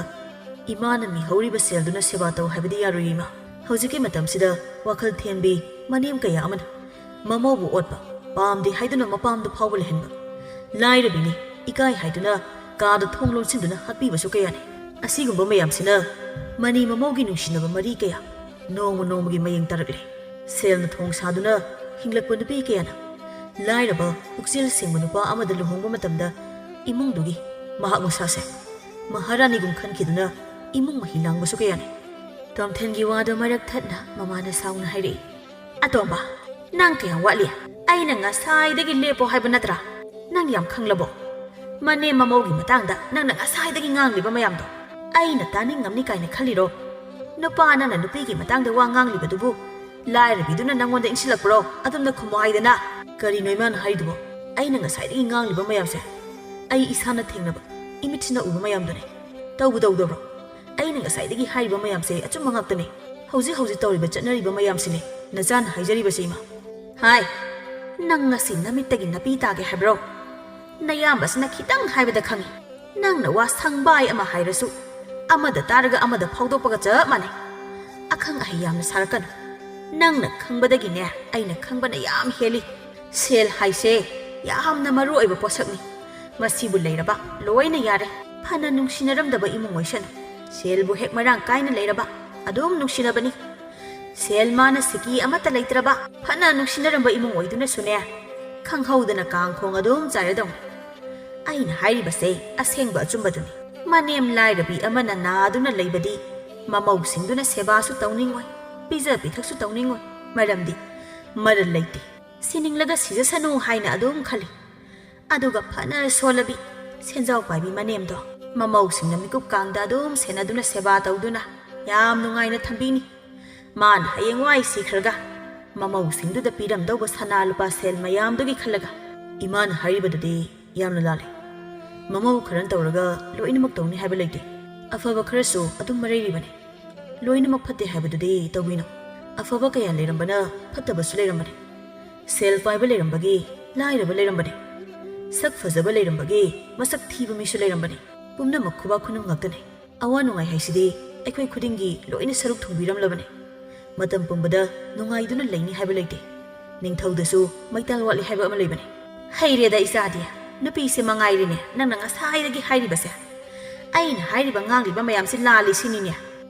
ꯏꯃꯥꯅ ꯃꯤꯍꯧꯔꯤꯕ ꯁꯦꯜꯗꯨꯅ ꯁꯦꯕꯥ ꯇꯧ ꯍꯥꯏꯕꯗꯤ ꯌꯥꯔꯣꯏ ꯏꯃꯥ꯫ ꯍꯧꯖꯤꯛꯀꯤ ꯃꯇꯝꯁꯤꯗ ꯋꯥꯈꯜ ꯊꯦꯝꯕꯤ ꯃꯅꯦꯝ ꯀꯌꯥ ꯑꯃꯅ ꯃꯃꯧꯕꯨ ꯑꯣꯠꯄ, ꯄꯥꯝꯗꯦ ꯍꯥꯏꯗꯨꯅ ꯃꯄꯥꯝꯗ ꯐꯥꯎꯕ ꯂꯩꯍꯟꯕ, ꯂꯥꯏꯔꯕꯤꯅꯤ ꯏꯀꯥꯏ ꯍꯥꯏꯗꯨꯅ ꯀꯥꯗ ꯊꯣꯡ ꯂꯣꯟꯁꯤꯟꯗꯨꯅ ꯍꯥꯠꯄꯤꯕꯁꯨ ꯀꯌꯥꯅꯤ꯫ ꯑꯁꯤꯒꯨꯝꯕ ꯃꯌꯥꯝꯁꯤꯅ ꯃꯅꯤ ꯃꯃꯧꯒꯤ ꯅꯨꯡꯁꯤꯅꯕ ꯃꯔꯤ ꯀꯌꯥ ꯅꯣꯡꯃ ꯅꯣꯡꯃꯒꯤ ꯃꯌꯦꯡ ꯇꯥꯔꯛꯂꯦ꯫ ꯁꯦꯜꯅ ꯊꯣꯡ ꯁꯥꯗꯨꯅ ꯍꯤꯡꯂꯛꯄ ꯅꯨꯄꯤ ꯀꯌꯥꯅ ꯂꯥꯏꯔꯕ, ꯄꯨꯛꯆꯦꯜ ꯁꯦꯡꯕ ꯅꯨꯄꯥ ꯑꯃꯗ ꯂꯨꯍꯣꯡꯕ ꯃꯇꯝꯗ ꯏꯃꯨꯡꯗꯨꯒꯤ ꯃꯍꯥꯛ ꯃꯁꯥꯁꯦ ꯃꯍꯥꯔꯥꯅꯤꯒꯨꯝ ꯈꯟꯈꯤꯗꯨꯅ ꯏꯃꯨꯡ ꯃꯍꯤ ꯂꯥꯡꯕꯁꯨ ꯀꯌꯥꯅꯤ꯫ ꯇꯣꯝꯊꯤꯟꯒꯤ ꯋꯥꯗꯣ ꯃꯔꯛ ꯊꯠꯅ ꯃꯃꯥꯅ ꯁꯥꯎꯅ ꯍꯥꯏꯔꯛꯏ꯫ "ꯑꯇꯣꯝꯕ, ꯅꯪ ꯀꯌꯥꯝ ꯋꯥꯠꯂꯤ? ꯑꯩꯅ ꯉꯁꯥꯏꯗꯒꯤ ꯂꯦꯞꯄꯣ ꯍꯥꯏꯕ ꯅꯠꯇ꯭ꯔꯥ? ꯅꯪ ꯌꯥꯝ ꯈꯪꯂꯕꯣ? ꯃꯅꯦꯝ ꯃꯃꯧꯒꯤ ꯃꯇꯥꯡꯗ ꯅꯪꯅ ꯉꯁꯥꯏꯗꯒꯤ ꯉꯥꯡꯂꯤꯕ ꯃꯌꯥꯝꯗꯣ ꯑꯩꯅ ꯇꯥꯅꯤꯡꯉꯝꯅꯤ ꯀꯥꯏꯅ ꯈꯜꯂꯤꯔꯣ? ꯅꯨꯄꯥ ꯅꯪꯅ ꯅꯨꯄꯤꯒꯤ ꯃꯇꯥꯡꯗ ꯋꯥ ꯉꯥꯡꯂꯤꯕꯗꯨꯕꯨ ꯂꯥꯏꯔꯕꯤꯗꯨꯅ ꯅꯪꯉꯣꯟꯗ ꯏꯟꯁꯤꯜꯂꯛꯄ꯭ꯔꯣ? ꯑꯗꯨꯝꯅ ꯈꯨꯝꯃꯣ ꯍꯥꯏꯗꯅ꯫ ꯀꯔꯤꯅꯣ ꯏꯃꯥꯅ ꯍꯥꯏꯗꯨꯕꯣ? ꯑꯩꯅ ꯉꯁꯥꯏꯗꯒꯤ ꯉꯥꯡꯂꯤꯕ ꯃꯌꯥꯝꯁꯦ ꯑꯩ ꯏꯁꯥꯅ ꯊꯦꯡꯅꯕ, ꯏꯃꯤꯠꯁꯤꯅ ꯎꯕ ꯃꯌꯥꯝꯗꯨꯅꯦ꯫ ꯇꯧꯕꯨ ꯇꯧꯗꯕ꯭ꯔꯣ? ꯑꯩꯅ ꯉꯁꯥꯏꯗꯒꯤ ꯍꯥꯏꯔꯤꯕ ꯃꯌꯥꯝꯁꯦ ꯑꯆꯨꯝꯕ ꯉꯥꯛꯇꯅꯦ꯫ ꯍꯧꯖꯤꯛ ꯍꯧꯖꯤꯛ ꯇꯧꯔꯤꯕ ꯆꯠꯅꯔꯤꯕ ꯃꯌꯥꯝꯁꯤꯅꯦ ꯅꯆꯥꯅ ꯍꯥꯏꯖꯔꯤꯕꯁꯦ, ꯏꯃꯥ꯫ ꯍꯥꯏ, ꯅꯪ ꯉꯁꯤ ꯅꯃꯤꯠꯇꯒꯤ ꯅꯥꯄꯤ ꯇꯥꯒꯦ ꯍꯥꯏꯕ꯭ꯔꯣ? ꯅꯌꯥꯝꯕꯁꯤꯅ ꯈꯤꯇꯪ ꯍꯥꯏꯕꯗ ꯈꯪꯉꯤ꯫ ꯅꯪꯅ ꯋꯥ ꯁꯪꯕꯥꯏ ꯑꯃ ꯍꯥꯏꯔꯁꯨ ꯑꯃꯗ ꯇꯥꯔꯒ ꯑꯃꯗ ꯐꯥꯎꯗꯣꯛꯄꯒ ꯆꯞ ꯃꯥꯟꯅꯩ꯫ ꯑꯈꯪ ꯑꯍꯩ ꯌꯥꯝꯅ ꯁꯥꯔꯛꯀꯅꯨ꯫ ꯅꯪꯅ ꯈꯪꯕꯗꯒꯤꯅꯦ ꯑꯩꯅ ꯈꯪꯕꯅ ꯌꯥꯝ ꯍꯦꯜꯂꯤ꯫ ꯁꯦꯜ ꯍꯥꯏꯁꯦ ꯌꯥꯝꯅ ꯃꯔꯨ ꯑꯣꯏꯕ ꯄꯣꯠꯁꯛꯅꯤ꯫ ꯃꯁꯤꯕꯨ ꯂꯩꯔꯕ ꯂꯣꯏꯅ ꯌꯥꯔꯦ꯫ ꯐꯅ ꯅꯨꯡꯁꯤꯅꯔꯝꯗꯕ ꯏꯃꯨꯡ ꯑꯣꯏꯁꯅꯨ, ꯁꯦꯜꯕꯨ ꯍꯦꯛ ꯃꯔꯥꯡ ꯀꯥꯏꯅ ꯂꯩꯔꯕ ꯑꯗꯨꯝ ꯅꯨꯡꯁꯤꯅꯕꯅꯤ꯫ ꯁꯦꯜ ꯃꯥꯅ ꯁꯤꯀꯤ ꯑꯃꯠꯇ ꯂꯩꯇ꯭ꯔꯕ ꯐꯅ ꯅꯨꯡꯁꯤꯅꯔꯝꯕ ꯏꯃꯨꯡ ꯑꯣꯏꯗꯨꯅꯁꯨꯅꯦ, ꯈꯪꯍꯧꯗꯅ ꯀꯥꯡꯈꯣꯡ ꯑꯗꯨꯝ ꯆꯥꯏꯔꯗꯧꯅꯤ꯫ ꯑꯩꯅ ꯍꯥꯏꯔꯤꯕꯁꯦ ꯑꯁꯦꯡꯕ ꯑꯆꯨꯝꯕꯗꯨꯅꯤ꯫ ꯃꯅꯦꯝ ꯂꯥꯏꯔꯕꯤ ꯑꯃꯅ ꯅꯥꯗꯨꯅ ꯂꯩꯕꯗꯤ ꯃꯃꯧꯁꯤꯡꯗꯨꯅ ꯁꯦꯕꯥꯁꯨ ꯇꯧꯅꯤꯡꯉꯣꯏ, ꯄꯤꯖ ꯄꯤꯊꯛꯁꯨ ꯇꯧꯅꯤꯡꯉꯣꯏ꯫ ꯃꯔꯝꯗꯤ ꯃꯔꯜ ꯂꯩꯇꯦ, ꯁꯤꯅꯤꯡꯂꯒ ꯁꯤꯖꯁꯅꯨ ꯍꯥꯏꯅ ꯑꯗꯨꯝ ꯈꯜꯂꯤ꯫ ꯑꯗꯨꯒ ꯐꯅ ꯁꯣꯜꯂꯕꯤ ꯁꯦꯟꯖꯥꯎ ꯄꯥꯏꯕꯤ ꯃꯅꯦꯝꯗꯣ ꯃꯃꯧꯁꯤꯡꯅ ꯃꯤꯀꯨꯞ ꯀꯥꯡꯗ ꯑꯗꯨꯝ ꯁꯦꯟꯅꯗꯨꯅ ꯁꯦꯕꯥ ꯇꯧꯗꯨꯅ ꯌꯥꯝ ꯅꯨꯡꯉꯥꯏꯅ ꯊꯝꯕꯤꯅꯤ꯫ ꯃꯥꯅ ꯍꯌꯦꯡꯋꯥꯏ ꯁꯤꯈ꯭ꯔꯒ ꯃꯃꯧꯁꯤꯡꯗꯨꯗ ꯄꯤꯔꯝꯗꯧꯕ ꯁꯅꯥ ꯂꯨꯄꯥ ꯁꯦꯜ ꯃꯌꯥꯝꯗꯨꯒꯤ ꯈꯜꯂꯒ ꯏꯃꯥꯅ ꯍꯥꯏꯔꯤꯕꯗꯨꯗꯤ ꯌꯥꯝꯅ ꯂꯥꯜꯂꯦ꯫ ꯃꯃꯧ ꯈꯔꯅ ꯇꯧꯔꯒ ꯂꯣꯏꯅꯃꯛ ꯇꯧꯅꯤ ꯍꯥꯏꯕ ꯂꯩꯇꯦ꯫ ꯑꯐꯕ ꯈꯔꯁꯨ ꯑꯗꯨꯝ ꯃꯔꯩꯔꯤꯕꯅꯤ꯫ ꯂꯣꯏꯅꯃꯛ ꯐꯠꯇꯦ ꯍꯥꯏꯕꯗꯨꯗꯤ ꯇꯧꯕꯤꯅꯨ꯫ ꯑꯐꯕ ꯀꯌꯥ ꯂꯩꯔꯝꯕꯅ ꯐꯠꯇꯕꯁꯨ ꯂꯩꯔꯝꯕꯅꯤ꯫ ꯁꯦꯜ ꯄꯥꯏꯕ ꯂꯩꯔꯝꯕꯒꯤ ꯂꯥꯏꯔꯕ ꯂꯩꯔꯝꯕꯅꯤ꯫ ꯁꯛ ꯐꯖꯕ ꯂꯩꯔꯝꯕꯒꯤ ꯃꯁꯛ ꯊꯤꯕ ꯃꯤꯁꯨ ꯂꯩꯔꯝꯕꯅꯤ꯫ ꯄꯨꯝꯅꯃꯛ ꯈꯨꯕꯥꯛ ꯈꯨꯅꯝ ꯉꯥꯛꯇꯅꯤ꯫ ꯑꯋꯥ ꯅꯨꯡꯉꯥꯏ ꯍꯥꯏꯁꯤꯗꯤ ꯑꯩꯈꯣꯏ ꯈꯨꯗꯤꯡꯒꯤ ꯂꯣꯏꯅ ꯁꯔꯨꯛ ꯊꯨꯡꯕꯤꯔꯝꯂꯕꯅꯤ꯫ ꯃꯇꯝ ꯄꯨꯝꯕꯗ ꯅꯨꯡꯉꯥꯏꯗꯨꯅ ꯂꯩꯅꯤ ꯍꯥꯏꯕ ꯂꯩꯇꯦ꯫ ꯅꯤꯡꯊꯧꯗꯁꯨ ꯃꯩꯇꯥꯜ ꯋꯥꯠꯂꯤ ꯍꯥꯏꯕ ꯑꯃ ꯂꯩꯕꯅꯤ꯫ ꯍꯩꯔꯦꯗ ꯏꯆꯥꯗꯤ, ꯅꯨꯄꯤꯁꯦ ꯃꯉꯥꯏꯔꯦꯅꯦ ꯅꯪꯅ ꯉꯁꯥꯏꯗꯒꯤ ꯍꯥꯏꯔꯤꯕꯁꯦ꯫ ꯑꯩꯅ ꯍꯥꯏꯔꯤꯕ ꯉꯥꯡꯂꯤꯕ ꯃꯌꯥꯝꯁꯤ ꯂꯥꯜꯂꯤ ꯁꯤꯅꯤꯅꯦ꯫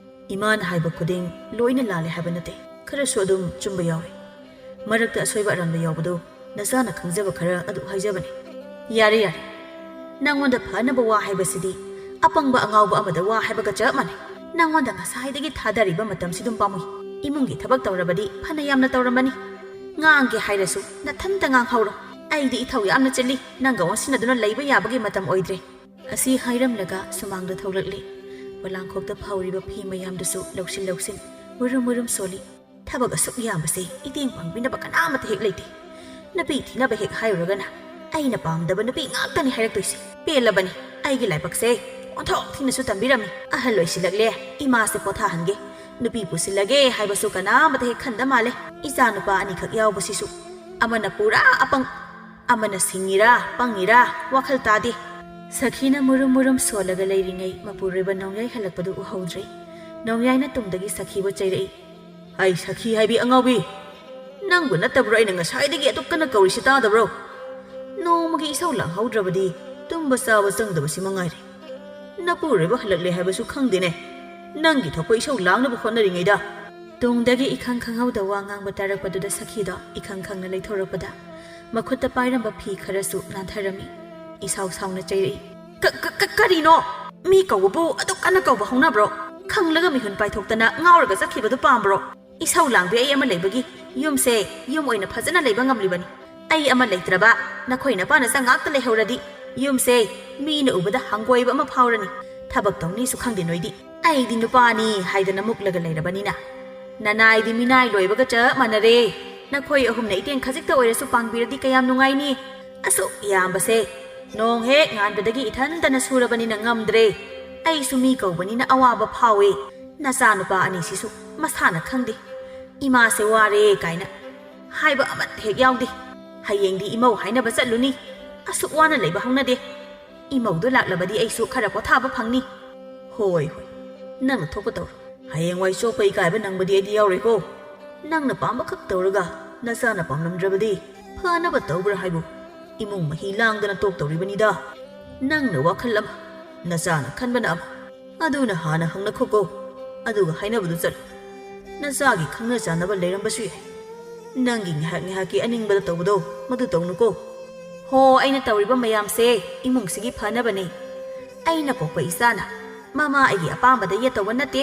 ꯏꯃꯥꯅ ꯍꯥꯏꯕ ꯈꯨꯗꯤꯡ ꯂꯣꯏꯅ ꯂꯥꯜꯂꯦ ꯍꯥꯏꯕ ꯅꯠꯇꯦ, ꯈꯔꯁꯨ ꯑꯗꯨꯝ ꯆꯨꯝꯕ ꯌꯥꯎꯏ꯫ ꯃꯔꯛꯇ ꯑꯁꯣꯏꯕ ꯑꯔꯥꯟꯕ ꯌꯥꯎꯕꯗꯨ ꯅꯆꯥꯅ ꯈꯪꯖꯕ ꯈꯔ ꯑꯗꯨ ꯍꯥꯏꯖꯕꯅꯤ꯫ ꯌꯥꯔꯦ, ꯌꯥꯔꯦ꯫ ꯅꯪꯉꯣꯟꯗ ꯐꯅꯕ ꯋꯥ ꯍꯥꯏꯕꯁꯤꯗꯤ ꯑꯄꯪꯕ ꯑꯉꯥꯎꯕ ꯑꯃꯗ ꯋꯥ ꯍꯥꯏꯕꯒ ꯆꯞ ꯃꯥꯟꯅꯩ꯫ ꯅꯪꯉꯣꯟꯗ ꯉꯁꯥꯏꯗꯒꯤ ꯊꯥꯗꯔꯤꯕ ꯃꯇꯝꯁꯤ ꯑꯗꯨꯝ ꯄꯥꯝꯃꯨꯏ꯫ ꯏꯃꯨꯡꯒꯤ ꯊꯕꯛ ꯇꯧꯔꯕꯗꯤ ꯐꯅ ꯌꯥꯝꯅ ꯇꯧꯔꯝꯃꯅꯤ꯫ ꯉꯥꯡꯒꯦ ꯍꯥꯏꯔꯁꯨ ꯅꯊꯟꯇ ꯉꯥꯡꯍꯧꯔꯣ꯫ ꯑꯩꯗꯤ ꯏꯊꯧ ꯌꯥꯝꯅ ꯆꯤꯜꯂꯤ꯫ ꯅꯪꯒ ꯑꯣꯟꯁꯤꯟꯅꯗꯨꯅ ꯂꯩꯕ ꯌꯥꯕꯒꯤ ꯃꯇꯝ ꯑꯣꯏꯗ꯭ꯔꯦ꯫ ꯑꯁꯤ ꯍꯥꯏꯔꯝꯂꯒ ꯁꯨꯃꯥꯡꯗ ꯊꯣꯛꯂꯛꯂꯤ꯫ ꯄꯣꯂꯥꯡꯈꯣꯛꯇ ꯐꯧꯔꯤꯕ ꯐꯤ ꯃꯌꯥꯝꯗꯨꯁꯨ ꯂꯧꯁꯤꯟ ꯂꯧꯁꯤꯟ, ꯃꯨꯔꯨꯝ ꯃꯨꯔꯨꯝ ꯁꯣꯜꯂꯤ꯫ ꯊꯕꯛ ꯑꯁꯨꯛ ꯌꯥꯝꯕꯁꯦ ꯏꯇꯦꯡ ꯄꯥꯡꯕꯤꯅꯕ ꯀꯅꯥꯃꯠꯇ ꯍꯦꯛ ꯂꯩꯇꯦ꯫ ꯅꯨꯄꯤ ꯊꯤꯅꯕ ꯍꯦꯛ ꯍꯥꯏꯔꯨꯔꯒꯅ ꯑꯩꯅ ꯄꯥꯝꯗꯕ ꯅꯨꯄꯤ ꯉꯥꯛꯇꯅꯤ ꯍꯥꯏꯔꯛꯇꯣꯏꯁꯦ꯫ ꯄꯦꯜꯂꯕꯅꯤ ꯑꯩꯒꯤ ꯂꯥꯏꯕꯛꯁꯦ꯫ ꯑꯣꯟꯊꯣꯛ ꯊꯤꯅꯁꯨ ꯇꯝꯕꯤꯔꯝꯃꯤ꯫ ꯑꯍꯜ ꯑꯣꯏꯁꯤꯜꯂꯛꯂꯦ, ꯏꯃꯥꯁꯦ ꯄꯣꯊꯥꯍꯟꯒꯦ, ꯅꯨꯄꯤ ꯄꯨꯁꯤꯜꯂꯒꯦ ꯍꯥꯏꯕꯁꯨ ꯀꯅꯥꯃꯠꯇ ꯍꯦꯛ ꯈꯟꯗ ꯃꯥꯜꯂꯦ꯫ ꯏꯆꯥ ꯅꯨꯄꯥ ꯑꯅꯤꯈꯛ ꯌꯥꯎꯕꯁꯤꯁꯨ ꯑꯃꯅ ꯄꯨꯔꯥ ꯑꯄꯪ, ꯑꯃꯅ ꯁꯤꯡꯉꯤꯔꯥ ꯄꯪꯉꯤꯔꯥ ꯋꯥꯈꯜ ꯇꯥꯗꯦ꯫ ꯁꯈꯤꯅ ꯃꯨꯔꯨꯝ ꯃꯨꯔꯨꯝ ꯁꯣꯜꯂꯒ ꯂꯩꯔꯤꯉꯩ ꯃꯄꯨꯔꯣꯏꯕ ꯅꯣꯡꯌꯥꯏ ꯍꯜꯂꯛꯄꯗꯨ ꯎꯍꯧꯗ꯭ꯔꯦ꯫ ꯅꯣꯡꯌꯥꯏꯅ ꯇꯨꯡꯗꯒꯤ ꯁꯈꯤꯕꯨ ꯆꯩꯔꯛꯏ꯫ "ꯍꯩ ꯁꯈꯤ ꯍꯥꯏꯕꯤ ꯑꯉꯥꯎꯕꯤ! ꯅꯪꯕꯨ ꯅꯠꯇꯕ꯭ꯔꯣ ꯑꯩꯅ ꯉꯁꯥꯏꯗꯒꯤ ꯑꯗꯨꯛ ꯀꯟꯅ ꯀꯧꯔꯤꯁꯤ ꯇꯥꯗꯕ꯭ꯔꯣ? ꯅꯣꯡꯃꯒꯤ ꯏꯁꯧ ꯂꯥꯡꯍꯧꯗ꯭ꯔꯕꯗꯤ ꯇꯨꯝꯕ ꯆꯥꯕ ꯆꯪꯗꯕꯁꯤ ꯃꯉꯥꯏꯔꯦ꯫ ꯅꯄꯨꯔꯣꯏꯕ ꯍꯜꯂꯛꯂꯦ ꯍꯥꯏꯕꯁꯨ ꯈꯪꯗꯦꯅꯦ꯫ ꯅꯪꯒꯤ ꯊꯣꯛꯄ ꯏꯁꯧ ꯂꯥꯡꯅꯕ ꯍꯣꯠꯅꯔꯤꯉꯩꯗ!" ꯇꯨꯡꯗꯒꯤ ꯏꯈꯪ ꯈꯪꯍꯧꯗ ꯋꯥ ꯉꯥꯡꯕ ꯇꯥꯔꯛꯄꯗꯨꯗ ꯁꯈꯤꯗꯣ ꯏꯈꯪ ꯈꯪꯅ ꯂꯩꯊꯣꯔꯛꯄꯗ ꯃꯈꯨꯠꯇ ꯄꯥꯏꯔꯝꯕ ꯐꯤ ꯈꯔꯁꯨ ꯅꯥꯟꯊꯔꯝꯃꯤ꯫ ꯏꯁꯥꯎ ꯁꯥꯎꯅ ꯆꯩꯔꯛꯏ꯫ "ꯀ-, ꯀ-, ꯀ-, ꯀꯔꯤꯅꯣ? ꯃꯤ ꯀꯧꯕꯕꯨ ꯑꯗꯨꯛ ꯀꯟꯅ ꯀꯧꯕ ꯍꯧꯅꯕ꯭ꯔꯣ? ꯈꯪꯂꯒ ꯃꯤꯍꯨꯟ ꯄꯥꯏꯊꯣꯛꯇꯅ ꯉꯥꯎꯔꯒ ꯆꯠꯈꯤꯕꯗꯨ ꯄꯥꯝꯕ꯭ꯔꯣ? ꯏꯁꯧ ꯂꯥꯡꯕꯤ ꯑꯩ ꯑꯃ ꯂꯩꯕꯒꯤ ꯌꯨꯝꯁꯦ ꯌꯨꯝ ꯑꯣꯏꯅ ꯐꯖꯅ ꯂꯩꯕ ꯉꯝꯂꯤꯕꯅꯤ꯫ ꯑꯩ ꯑꯃ ꯂꯩꯇ꯭ꯔꯕ ꯅꯈꯣꯏ ꯅꯄꯥꯅ ꯆꯥꯛ ꯉꯥꯛꯇ ꯂꯩꯍꯧꯔꯗꯤ ꯌꯨꯝꯁꯦ ꯃꯤꯅ ꯎꯕꯗ ꯍꯪꯒꯣꯏꯕ ꯑꯃ ꯐꯥꯎꯔꯅꯤ꯫ ꯊꯕꯛ ꯇꯧꯅꯤꯁꯨ ꯈꯪꯗꯦ ꯅꯣꯏꯗꯤ꯫ ꯑꯩꯗꯤ ꯅꯨꯄꯥꯅꯤ ꯍꯥꯏꯗꯅ ꯃꯨꯛꯂꯒ ꯂꯩꯔꯕꯅꯤꯅ꯫ ꯅꯅꯥꯏꯗꯤ ꯃꯤꯅꯥꯏ ꯂꯣꯏꯕꯒ ꯆꯞ ꯃꯥꯟꯅꯔꯦ꯫ ꯅꯈꯣꯏ ꯑꯍꯨꯝꯅ ꯏꯇꯦꯡ ꯈꯖꯤꯛꯇ ꯑꯣꯏꯔꯁꯨ ꯄꯥꯡꯕꯤꯔꯗꯤ ꯀꯌꯥꯝ ꯅꯨꯡꯉꯥꯏꯅꯤ꯫ ꯑꯁꯨꯛ ꯌꯥꯝꯕꯁꯦ ꯅꯣꯡ ꯍꯦꯛ ꯉꯥꯟꯕꯗꯒꯤ ꯏꯊꯟꯇꯅ ꯁꯨꯔꯕꯅꯤꯅ ꯉꯝꯗ꯭ꯔꯦ꯫ ꯑꯩꯁꯨ ꯃꯤ ꯀꯧꯕꯅꯤꯅ ꯑꯋꯥꯕ ꯐꯥꯎꯏ꯫ ꯅꯆꯥꯅꯨꯄꯥ ꯑꯅꯤꯁꯤꯁꯨ ꯃꯁꯥꯅ ꯈꯪꯗꯦ꯫ ꯏꯃꯥꯁꯦ ꯋꯥꯔꯦ ꯀꯥꯏꯅ ꯍꯥꯏꯕ ꯑꯃꯠꯇ ꯍꯦꯛ ꯌꯥꯎꯗꯦ꯫ ꯍꯌꯦꯡꯗꯤ ꯏꯃꯧ ꯍꯥꯏꯅꯕ ꯆꯠꯂꯨꯅꯤ꯫ ꯑꯁꯨꯛ ꯋꯥꯅ ꯂꯩꯕ ꯍꯧꯅꯗꯦ꯫ ꯏꯃꯧꯗꯣ ꯂꯥꯛꯂꯕꯗꯤ ꯑꯩꯁꯨ ꯈꯔ ꯄꯣꯊꯥꯕ ꯐꯪꯅꯤ꯫ ꯍꯣꯏ, ꯍꯣꯏ, ꯅꯪꯅ ꯊꯣꯛꯄ ꯇꯧꯔꯣ꯫ ꯍꯌꯦꯡꯋꯥꯏ ꯆꯣꯞꯄ ꯏꯀꯥꯏꯕ ꯅꯪꯕꯗꯤ ꯑꯩꯗꯤ ꯌꯥꯎꯔꯣꯏꯀꯣ꯫ ꯅꯪꯅ ꯄꯥꯝꯕ ꯈꯛ ꯇꯧꯔꯒ ꯅꯆꯥꯅ ꯄꯥꯝꯂꯝꯗ꯭ꯔꯕꯗꯤ ꯐꯅꯕ ꯇꯧꯕ꯭ꯔꯥ ꯍꯥꯏꯕꯨ? ꯏꯃꯨꯡ ꯃꯍꯤ ꯂꯥꯡꯗꯅ ꯇꯣꯛꯇꯧꯔꯤꯕꯅꯤꯗ꯫ ꯅꯪꯅ ꯋꯥꯈꯜ ꯑꯃ, ꯅꯆꯥꯅ ꯈꯟꯕꯅ ꯑꯃ꯫ ꯑꯗꯨꯅ ꯍꯥꯟꯅ ꯍꯪꯅꯈꯣꯀꯣ, ꯑꯗꯨꯒ ꯍꯥꯏꯅꯕꯗꯨ ꯆꯠꯂꯨ꯫ ꯅꯆꯥꯒꯤ ꯈꯪꯅ ꯆꯥꯟꯅꯕ ꯂꯩꯔꯝꯕꯁꯨ ꯌꯥꯏ꯫ ꯅꯪꯒꯤ ꯉꯥꯏꯍꯥꯛ ꯉꯥꯏꯍꯥꯛꯀꯤ ꯑꯅꯤꯡꯕꯗ ꯇꯧꯕꯗꯣ ꯃꯗꯨ ꯇꯧꯅꯨꯀꯣ꯫ ꯍꯣ, ꯑꯩꯅ ꯇꯧꯔꯤꯕ ꯃꯌꯥꯝꯁꯦ ꯏꯃꯨꯡꯁꯤꯒꯤ ꯐꯅꯕꯅꯦ꯫ ꯑꯩꯅ ꯄꯣꯛꯄ ꯏꯆꯥꯅ ꯃꯃꯥ ꯑꯩꯒꯤ ꯑꯄꯥꯝꯕꯗ ꯌꯦꯠꯇꯧꯕ ꯅꯠꯇꯦ꯫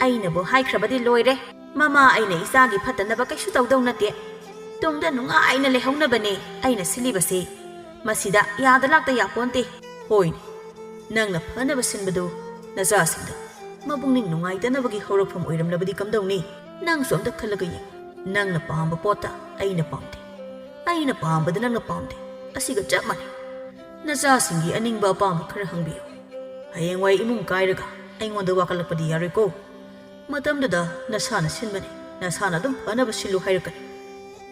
ꯑꯩꯅꯕꯨ ꯍꯥꯏꯈ꯭ꯔꯕꯗꯤ ꯂꯣꯏꯔꯦ꯫ ꯃꯃꯥ ꯑꯩꯅ ꯏꯆꯥꯒꯤ ꯐꯠꯇꯅꯕ ꯀꯩꯁꯨ ꯇꯧꯗꯧ ꯅꯠꯇꯦ꯫ ꯇꯨꯡꯗ ꯅꯨꯡꯉꯥꯏꯅ ꯂꯩꯍꯧꯅꯕꯅꯦ ꯑꯩꯅ ꯁꯤꯜꯂꯤꯕꯁꯦ꯫ ꯃꯁꯤꯗ ꯌꯥꯗ ꯂꯥꯛꯇ ꯌꯥꯄꯣꯟꯇꯦ꯫ ꯍꯣꯏꯅꯦ, ꯅꯪꯅ ꯐꯅꯕ ꯁꯤꯟꯕꯗꯨ ꯅꯆꯥꯁꯤꯡꯗ ꯃꯄꯨꯛꯅꯤꯡ ꯅꯨꯡꯉꯥꯏꯇꯅꯕꯒꯤ ꯍꯧꯔꯛꯐꯝ ꯑꯣꯏꯔꯝꯂꯕꯗꯤ ꯀꯝꯗꯧꯅꯤ? ꯅꯪꯁꯨ ꯑꯝꯇ ꯈꯜꯂꯒ ꯌꯦꯡꯉꯨ꯫ ꯅꯪꯅ ꯄꯥꯝꯕ ꯄꯣꯠꯇ ꯑꯩꯅ ꯄꯥꯝꯗꯦ, ꯑꯩꯅ ꯄꯥꯝꯕꯗ ꯅꯪꯅ ꯄꯥꯝꯗꯦ꯫ ꯑꯁꯤꯒ ꯆꯞ ꯃꯥꯟꯅꯩ꯫ ꯅꯆꯥꯁꯤꯡꯒꯤ ꯑꯅꯤꯡꯕ ꯑꯄꯥꯝꯕ ꯈꯔ ꯍꯪꯕꯤꯌꯨ꯫ ꯍꯌꯦꯡꯋꯥꯏ ꯏꯃꯨꯡ ꯀꯥꯏꯔꯒ ꯑꯩꯉꯣꯟꯗ ꯋꯥꯀꯠꯂꯛꯄꯗꯤ ꯌꯥꯔꯣꯏꯀꯣ꯫ ꯃꯇꯝꯗꯨꯗ ꯅꯁꯥꯅ ꯁꯤꯟꯕꯅꯤ, ꯅꯁꯥꯅ ꯑꯗꯨꯝ ꯐꯅꯕ ꯁꯤꯜꯂꯨ ꯍꯥꯏꯔꯛꯀꯅꯤ꯫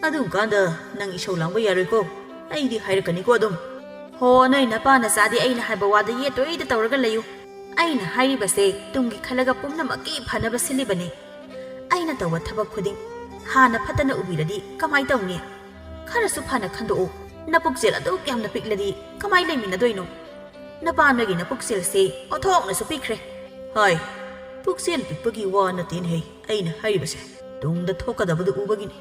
ꯑꯗꯨꯝ ꯀꯥꯟꯗ ꯅꯪ ꯏꯁꯧ ꯂꯥꯡꯕ ꯌꯥꯔꯣꯏꯀꯣ꯫ ꯑꯩꯗꯤ ꯍꯥꯏꯔꯛꯀꯅꯤꯀꯣ ꯑꯗꯨꯝ꯫ ꯍꯣ, ꯅꯣꯏ ꯅꯄꯥ ꯅꯆꯥꯗꯤ ꯑꯩꯅ ꯍꯥꯏꯕ ꯋꯥꯗ ꯌꯦꯠꯇꯣꯏꯗ ꯇꯧꯔꯒ ꯂꯩꯌꯨ꯫ ꯑꯩꯅ ꯍꯥꯏꯔꯤꯕꯁꯦ ꯇꯨꯡꯒꯤ ꯈꯜꯂꯒ ꯄꯨꯝꯅꯃꯛꯀꯤ ꯐꯅꯕ ꯁꯤꯜꯂꯤꯕꯅꯤ꯫ ꯑꯩꯅ ꯇꯧꯕ ꯊꯕꯛ ꯈꯨꯗꯤꯡ ꯍꯥꯟꯅ ꯐꯠꯇꯅ ꯎꯕꯤꯔꯗꯤ ꯀꯃꯥꯏ ꯇꯧꯅꯤ? ꯈꯔꯁꯨ ꯐꯅ ꯈꯟꯗꯣꯛꯎ꯫ ꯅꯄꯨꯛꯆꯦꯜ ꯑꯗꯨꯛ ꯌꯥꯝꯅ ꯄꯤꯛꯂꯗꯤ ꯀꯃꯥꯏ ꯂꯩꯃꯤꯟꯅꯗꯣꯏꯅꯣ? ꯅꯄꯥ ꯅꯣꯏꯒꯤ ꯅꯄꯨꯛꯆꯦꯜꯁꯦ ꯑꯣꯟꯊꯣꯛꯅꯁꯨ ꯄꯤꯛꯈ꯭ꯔꯦ꯫ ꯍꯣꯏ, ꯄꯨꯛꯆꯦꯜ ꯄꯤꯛꯄꯒꯤ ꯋꯥ ꯅꯠꯇꯦꯅꯦꯍꯦ ꯑꯩꯅ ꯍꯥꯏꯔꯤꯕꯁꯦ꯫ ꯇꯨꯡꯗ ꯊꯣꯛꯀꯗꯕꯗꯨ ꯎꯕꯒꯤꯅꯤ꯫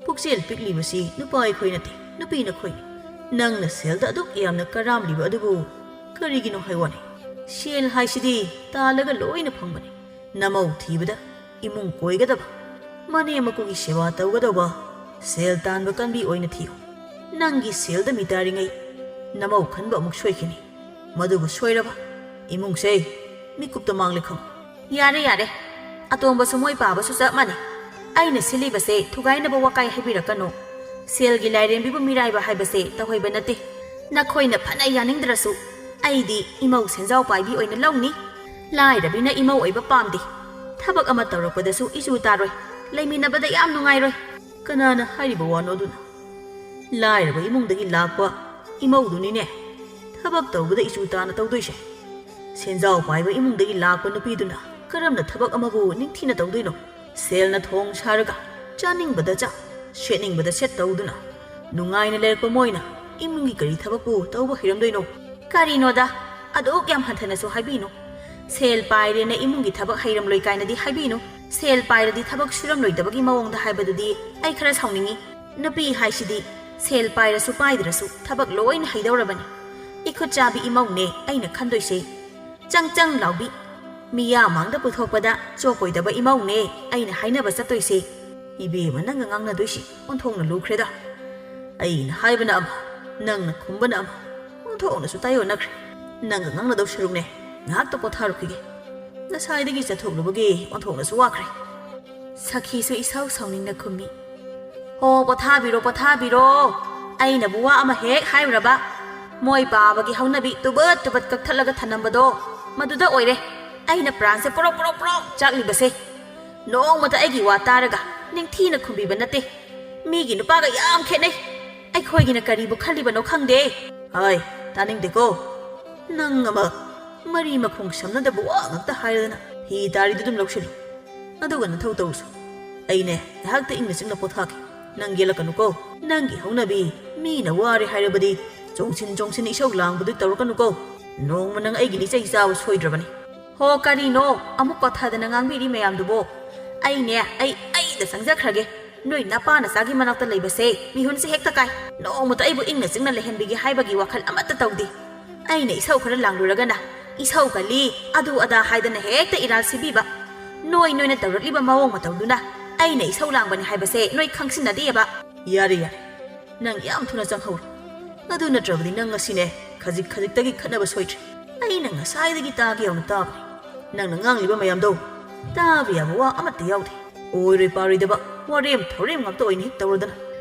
ꯄꯨꯛꯆꯦꯜ ꯄꯤꯛꯂꯤꯕꯁꯤ ꯅꯨꯄꯥ ꯑꯩꯈꯣꯏ ꯅꯠꯇꯦ, ꯅꯨꯄꯤ ꯅꯈꯣꯏꯅꯤ꯫ ꯅꯪꯅ ꯁꯦꯜꯗ ꯑꯗꯨꯛ ꯌꯥꯝꯅ ꯀꯔꯥꯝꯂꯤꯕ ꯑꯗꯨꯕꯨ ꯀꯔꯤꯒꯤꯅꯣ ꯍꯥꯏ ꯋꯥꯅꯤ? ꯁꯦꯜ ꯍꯥꯏꯁꯤꯗꯤ ꯇꯥꯜꯂꯒ ꯂꯣꯏꯅ ꯐꯪꯕꯅꯤ꯫ ꯅꯃꯧ ꯊꯤꯕꯗ, ꯏꯃꯨꯡ ꯀꯣꯏꯒꯗꯕ, ꯃꯅꯦꯝ ꯃꯀꯨꯒꯤ ꯁꯦꯕꯥ ꯇꯧꯒꯗꯧꯕ, ꯁꯦꯜ ꯇꯥꯟꯕ ꯀꯟꯕꯤ ꯑꯣꯏꯅ ꯊꯤꯌꯨ꯫ ꯅꯪꯒꯤ ꯁꯦꯜꯗ ꯃꯤꯇꯥꯔꯤꯉꯩ ꯅꯃꯧ ꯈꯟꯕ ꯑꯃꯨꯛ ꯁꯣꯏꯈꯤꯅꯤ꯫ ꯃꯗꯨꯕꯨ ꯁꯣꯏꯔꯕ ꯏꯃꯨꯡꯁꯦ ꯃꯤꯀꯨꯞꯇ ꯃꯥꯡꯂꯦ ꯈꯪꯉꯨ꯫ ꯌꯥꯔꯦ, ꯌꯥꯔꯦ꯫ ꯑꯇꯣꯝꯕꯁꯨ ꯃꯣꯏ ꯄꯥꯕꯁꯨ ꯆꯞ ꯃꯥꯟꯅꯩ꯫ ꯑꯩꯅ ꯁꯤꯜꯂꯤꯕꯁꯦ ꯊꯨꯒꯥꯏꯅꯕ ꯋꯥꯀꯥꯏ ꯍꯥꯏꯕꯤꯔꯛꯀꯅꯨ꯫ ꯁꯦꯜꯒꯤ ꯂꯥꯏꯔꯦꯝꯕꯤꯕꯨ ꯃꯤꯔꯥꯏꯕ ꯍꯥꯏꯕꯁꯦ ꯇꯧꯍꯩꯕ ꯅꯠꯇꯦ꯫ ꯅꯈꯣꯏꯅ ꯐꯅ ꯌꯥꯅꯤꯡꯗ꯭ꯔꯁꯨ ꯑꯩꯗꯤ ꯏꯃꯧ ꯁꯦꯟꯖꯥꯎ ꯄꯥꯏꯕꯤ ꯑꯣꯏꯅ ꯂꯧꯅꯤ꯫ ꯂꯥꯏꯔꯕꯤꯅ ꯏꯃꯧ ꯑꯣꯏꯕ ꯄꯥꯝꯗꯦ꯫ ꯊꯕꯛ ꯑꯃ ꯇꯧꯔꯛꯄꯗꯁꯨ ꯏꯆꯨ ꯇꯥꯔꯣꯏ꯫ ꯂꯩꯃꯤꯟꯅꯕꯗ ꯌꯥꯝ ꯅꯨꯡꯉꯥꯏꯔꯣꯏ꯫ ꯀꯅꯥꯅ ꯍꯥꯏꯔꯤꯕ ꯋꯥꯅꯣ ꯑꯗꯨꯅ? ꯂꯥꯏꯔꯕ ꯏꯃꯨꯡꯗꯒꯤ ꯂꯥꯛꯄ ꯏꯃꯧꯗꯨꯅꯤꯅꯦ ꯊꯕꯛ ꯇꯧꯕꯗ ꯏꯆꯨ ꯇꯥꯅ ꯇꯧꯗꯣꯏꯁꯦ꯫ ꯁꯦꯟꯖꯥꯎ ꯄꯥꯏꯕ ꯏꯃꯨꯡꯗꯒꯤ ꯂꯥꯛꯄ ꯅꯨꯄꯤꯗꯨꯅ ꯀꯔꯝꯅ ꯊꯕꯛ ꯑꯃꯕꯨ ꯅꯤꯡꯊꯤꯅ ꯇꯧꯗꯣꯏꯅꯣ? ꯁꯦꯜꯅ ꯊꯣꯡ ꯁꯥꯔꯒ ꯆꯥꯅꯤꯡꯕꯗ ꯆꯥ, ꯁꯦꯠꯅꯤꯡꯕꯗ ꯁꯦꯠ ꯇꯧꯗꯨꯅ ꯅꯨꯡꯉꯥꯏꯅ ꯂꯩꯔꯛꯄ ꯃꯣꯏꯅ ꯏꯃꯨꯡꯒꯤ ꯀꯔꯤ ꯊꯕꯛꯄꯨ ꯇꯧꯕ ꯍꯩꯔꯝꯗꯣꯏꯅꯣ? ꯀꯔꯤꯅꯣꯗ, ꯑꯗꯨꯛ ꯌꯥꯝ ꯍꯟꯊꯅꯁꯨ ꯍꯥꯏꯕꯤꯅꯨ꯫ ꯁꯦꯜ ꯄꯥꯏꯔꯦꯅ ꯏꯃꯨꯡꯒꯤ ꯊꯕꯛ ꯍꯩꯔꯝꯂꯣꯏ ꯀꯥꯏꯅꯗꯤ ꯍꯥꯏꯕꯤꯅꯨ꯫ ꯁꯦꯜ ꯄꯥꯏꯔꯗꯤ ꯊꯕꯛ ꯁꯨꯔꯝꯂꯣꯏꯗꯕꯒꯤ ꯃꯑꯣꯡꯗ ꯍꯥꯏꯕꯗꯨꯗꯤ ꯑꯩ ꯈꯔ ꯁꯥꯎꯅꯤꯡꯉꯤ꯫ ꯅꯨꯄꯤ ꯍꯥꯏꯁꯤꯗꯤ ꯁꯦꯜ ꯄꯥꯏꯔꯁꯨ ꯄꯥꯏꯗ꯭ꯔꯁꯨ ꯊꯕꯛ ꯂꯣꯏꯅ ꯍꯩꯗꯧꯔꯕꯅꯤ꯫ ꯏꯈꯨꯠ ꯆꯥꯕꯤ ꯏꯃꯧꯅꯦ ꯑꯩꯅ ꯈꯟꯗꯣꯏꯁꯦ꯫ ꯆꯪ ꯆꯪ ꯂꯥꯎꯕꯤ, ꯃꯤꯌꯥ ꯃꯥꯡꯗ ꯄꯨꯊꯣꯛꯄꯗ ꯆꯣꯞꯄꯣꯏꯗꯕ ꯏꯃꯧꯅꯦ ꯑꯩꯅ ꯍꯥꯏꯅꯕ ꯆꯠꯇꯣꯏꯁꯦ꯫ ꯏꯕꯦꯝꯃ, ꯅꯪꯒ ꯉꯥꯡꯅꯗꯣꯏꯁꯤ ꯑꯣꯟꯊꯣꯛꯅ ꯂꯨꯈ꯭ꯔꯦꯗ꯫ ꯑꯩꯅ ꯍꯥꯏꯕꯅ ꯑꯃ, ꯅꯪꯅ ꯈꯨꯝꯕꯅ ꯑꯃ, ꯑꯣꯟꯊꯣꯛꯅꯁꯨ ꯇꯥꯏꯑꯣꯟꯅꯈ꯭ꯔꯦ꯫ ꯅꯪꯒ ꯉꯥꯡꯅꯗꯧ ꯁꯔꯨꯛꯅꯦ ꯉꯥꯏꯍꯥꯛꯇ ꯄꯣꯊꯥꯔꯨꯈꯤꯒꯦ꯫ ꯉꯁꯥꯏꯗꯒꯤ ꯆꯠꯊꯣꯛꯂꯨꯕꯒꯤ ꯑꯣꯟꯊꯣꯛꯅꯁꯨ ꯋꯥꯈ꯭ꯔꯦ꯫ ꯁꯈꯤꯁꯨ ꯏꯁꯧ ꯁꯧꯅꯤꯡꯅ ꯈꯨꯝꯃꯤ꯫ "ꯍꯣ, ꯄꯣꯊꯥꯕꯤꯔꯣ, ꯄꯣꯊꯥꯕꯤꯔꯣ꯫ ꯑꯩꯅꯕꯨ ꯋꯥ ꯑꯃ ꯍꯦꯛ ꯍꯥꯏꯔꯨꯔꯕ, ꯃꯣꯏ ꯄꯥꯕꯒꯤ ꯍꯧꯅꯕꯤ ꯇꯨꯕꯠ ꯇꯨꯕꯠ ꯀꯛꯊꯠꯂꯒ ꯊꯅꯝꯕꯗꯣ, ꯃꯗꯨꯗ ꯑꯣꯏꯔꯦ ꯑꯩꯅ ꯄ꯭ꯔꯥꯟꯁꯦ ꯄ꯭ꯔꯣꯛ ꯄ꯭ꯔꯣꯛ ꯄ꯭ꯔꯣꯛ ꯆꯥꯛꯂꯤꯕꯁꯦ꯫ ꯅꯣꯡꯃꯇ ꯑꯩꯒꯤ ꯋꯥ ꯇꯥꯔꯒ ꯅꯤꯡꯊꯤꯅ ꯈꯨꯝꯕꯤꯕ ꯅꯠꯇꯦ꯫ ꯃꯤꯒꯤ ꯅꯨꯄꯥꯒ ꯌꯥꯝ ꯈꯦꯠꯅꯩ꯫ ꯑꯩꯈꯣꯏꯒꯤꯅ ꯀꯔꯤꯕꯨ ꯈꯜꯂꯤꯕꯅꯣ ꯈꯪꯗꯦ꯫" "ꯍꯥꯏ, ꯇꯥꯅꯤꯡꯗꯦꯀꯣ꯫ ꯅꯪ ꯑꯃ ꯃꯔꯤ ꯃꯈꯣꯡ ꯁꯝꯅꯗꯕ ꯋꯥ ꯉꯥꯛꯇ ꯍꯥꯏꯔꯗꯅ ꯍꯤ ꯇꯥꯔꯤꯗꯨ ꯑꯗꯨꯝ ꯂꯧꯁꯤꯜꯂꯨ꯫ ꯑꯗꯨꯒ ꯅꯊꯧ ꯇꯧꯔꯨꯁꯨ꯫ ꯑꯩꯅꯦ ꯉꯥꯏꯍꯥꯛꯇ ꯏꯪꯅ ꯆꯤꯛꯅ ꯄꯣꯊꯥꯒꯦ꯫ ꯅꯪ ꯌꯦꯠꯂꯛꯀꯅꯨꯀꯣ꯫ ꯅꯪꯒꯤ ꯍꯧꯅꯕꯤ ꯃꯤꯅ ꯋꯥꯔꯦ ꯍꯥꯏꯔꯕꯗꯤ ꯆꯣꯡꯁꯤꯟ ꯆꯣꯡꯁꯤꯟ ꯏꯁꯧ ꯂꯥꯡꯕꯗꯨ ꯇꯧꯔꯛꯀꯅꯨꯀꯣ꯫ ꯅꯣꯡꯃ ꯅꯪ ꯑꯩꯒꯤ ꯂꯤꯆꯩ ꯆꯥꯕ ꯁꯣꯏꯗ꯭ꯔꯕꯅꯤ꯫" "ꯍꯣ, ꯀꯔꯤꯅꯣ ꯑꯃꯨꯛ ꯄꯠꯊꯗꯅ ꯉꯥꯡꯕꯤꯔꯤ ꯃꯌꯥꯝꯗꯨꯕꯣ? ꯑꯩꯅꯦ, ꯑꯩ, ꯑꯩꯗ ꯆꯪꯖꯈ꯭ꯔꯒꯦ꯫ ꯅꯣꯏ ꯅꯄꯥ ꯅꯆꯥꯒꯤ ꯃꯅꯥꯛꯇ ꯂꯩꯕꯁꯦ ꯃꯤꯍꯨꯟꯁꯦ ꯍꯦꯛꯇ ꯀꯥꯏ꯫ ꯅꯣꯡꯃꯇ ꯑꯩꯕꯨ ꯏꯪꯅ ꯆꯤꯛꯅ ꯂꯩꯍꯟꯕꯤꯒꯦ ꯍꯥꯏꯕꯒꯤ ꯋꯥꯈꯜ ꯑꯃꯠꯇ ꯇꯧꯗꯦ꯫ ꯑꯩꯅ ꯏꯁꯧ ꯈꯔ ꯂꯥꯡꯂꯨꯔꯒꯅ ꯏꯁꯧ ꯀꯜꯂꯤ, ꯑꯗꯨ ꯑꯗꯥ ꯍꯥꯏꯗꯅ ꯍꯦꯛꯇ ꯏꯔꯥꯜ ꯁꯤꯕꯤꯕ꯫ ꯅꯣꯏ ꯅꯣꯏꯅ ꯇꯧꯔꯛꯂꯤꯕ ꯃꯑꯣꯡ ꯃꯇꯧꯗꯨꯅ ꯑꯩꯅ ꯏꯁꯧ ꯂꯥꯡꯕꯅꯤ ꯍꯥꯏꯕꯁꯦ ꯅꯣꯏ ꯈꯪꯁꯤꯟꯅꯗꯦꯕ꯫" "ꯌꯥꯔꯦ, ꯌꯥꯔꯦ꯫ ꯅꯪ ꯌꯥꯝ ꯊꯨꯅ ꯆꯪꯍꯧꯔꯣ꯫ ꯑꯗꯨ ꯅꯠꯇ꯭ꯔꯕꯗꯤ ꯅꯪ ꯉꯁꯤꯅꯦ ꯈꯖꯤꯛ ꯈꯖꯤꯛꯇꯒꯤ ꯈꯠꯅꯕ ꯁꯣꯏꯗ꯭ꯔꯦ꯫ ꯑꯩꯅ ꯉꯁꯥꯏꯗꯒꯤ ꯇꯥꯒꯦ ꯌꯥꯎꯅ ꯇꯥꯕꯅꯤ꯫ ꯅꯪꯅ ꯉꯥꯡꯂꯤꯕ ꯃꯌꯥꯝꯗꯣ ꯇꯥꯕ ꯌꯥꯕ ꯋꯥ ꯑꯃꯠꯇ ꯌꯥꯎꯗꯦ꯫ ꯑꯣꯏꯔꯣꯏ ꯄꯥꯔꯣꯏꯗꯕ ꯋꯥꯔꯦꯝ ꯊꯧꯔꯦꯝ ꯉꯥꯛꯇ ꯑꯣꯏꯅ ꯍꯦꯛ ꯇꯧꯔꯗꯅ꯫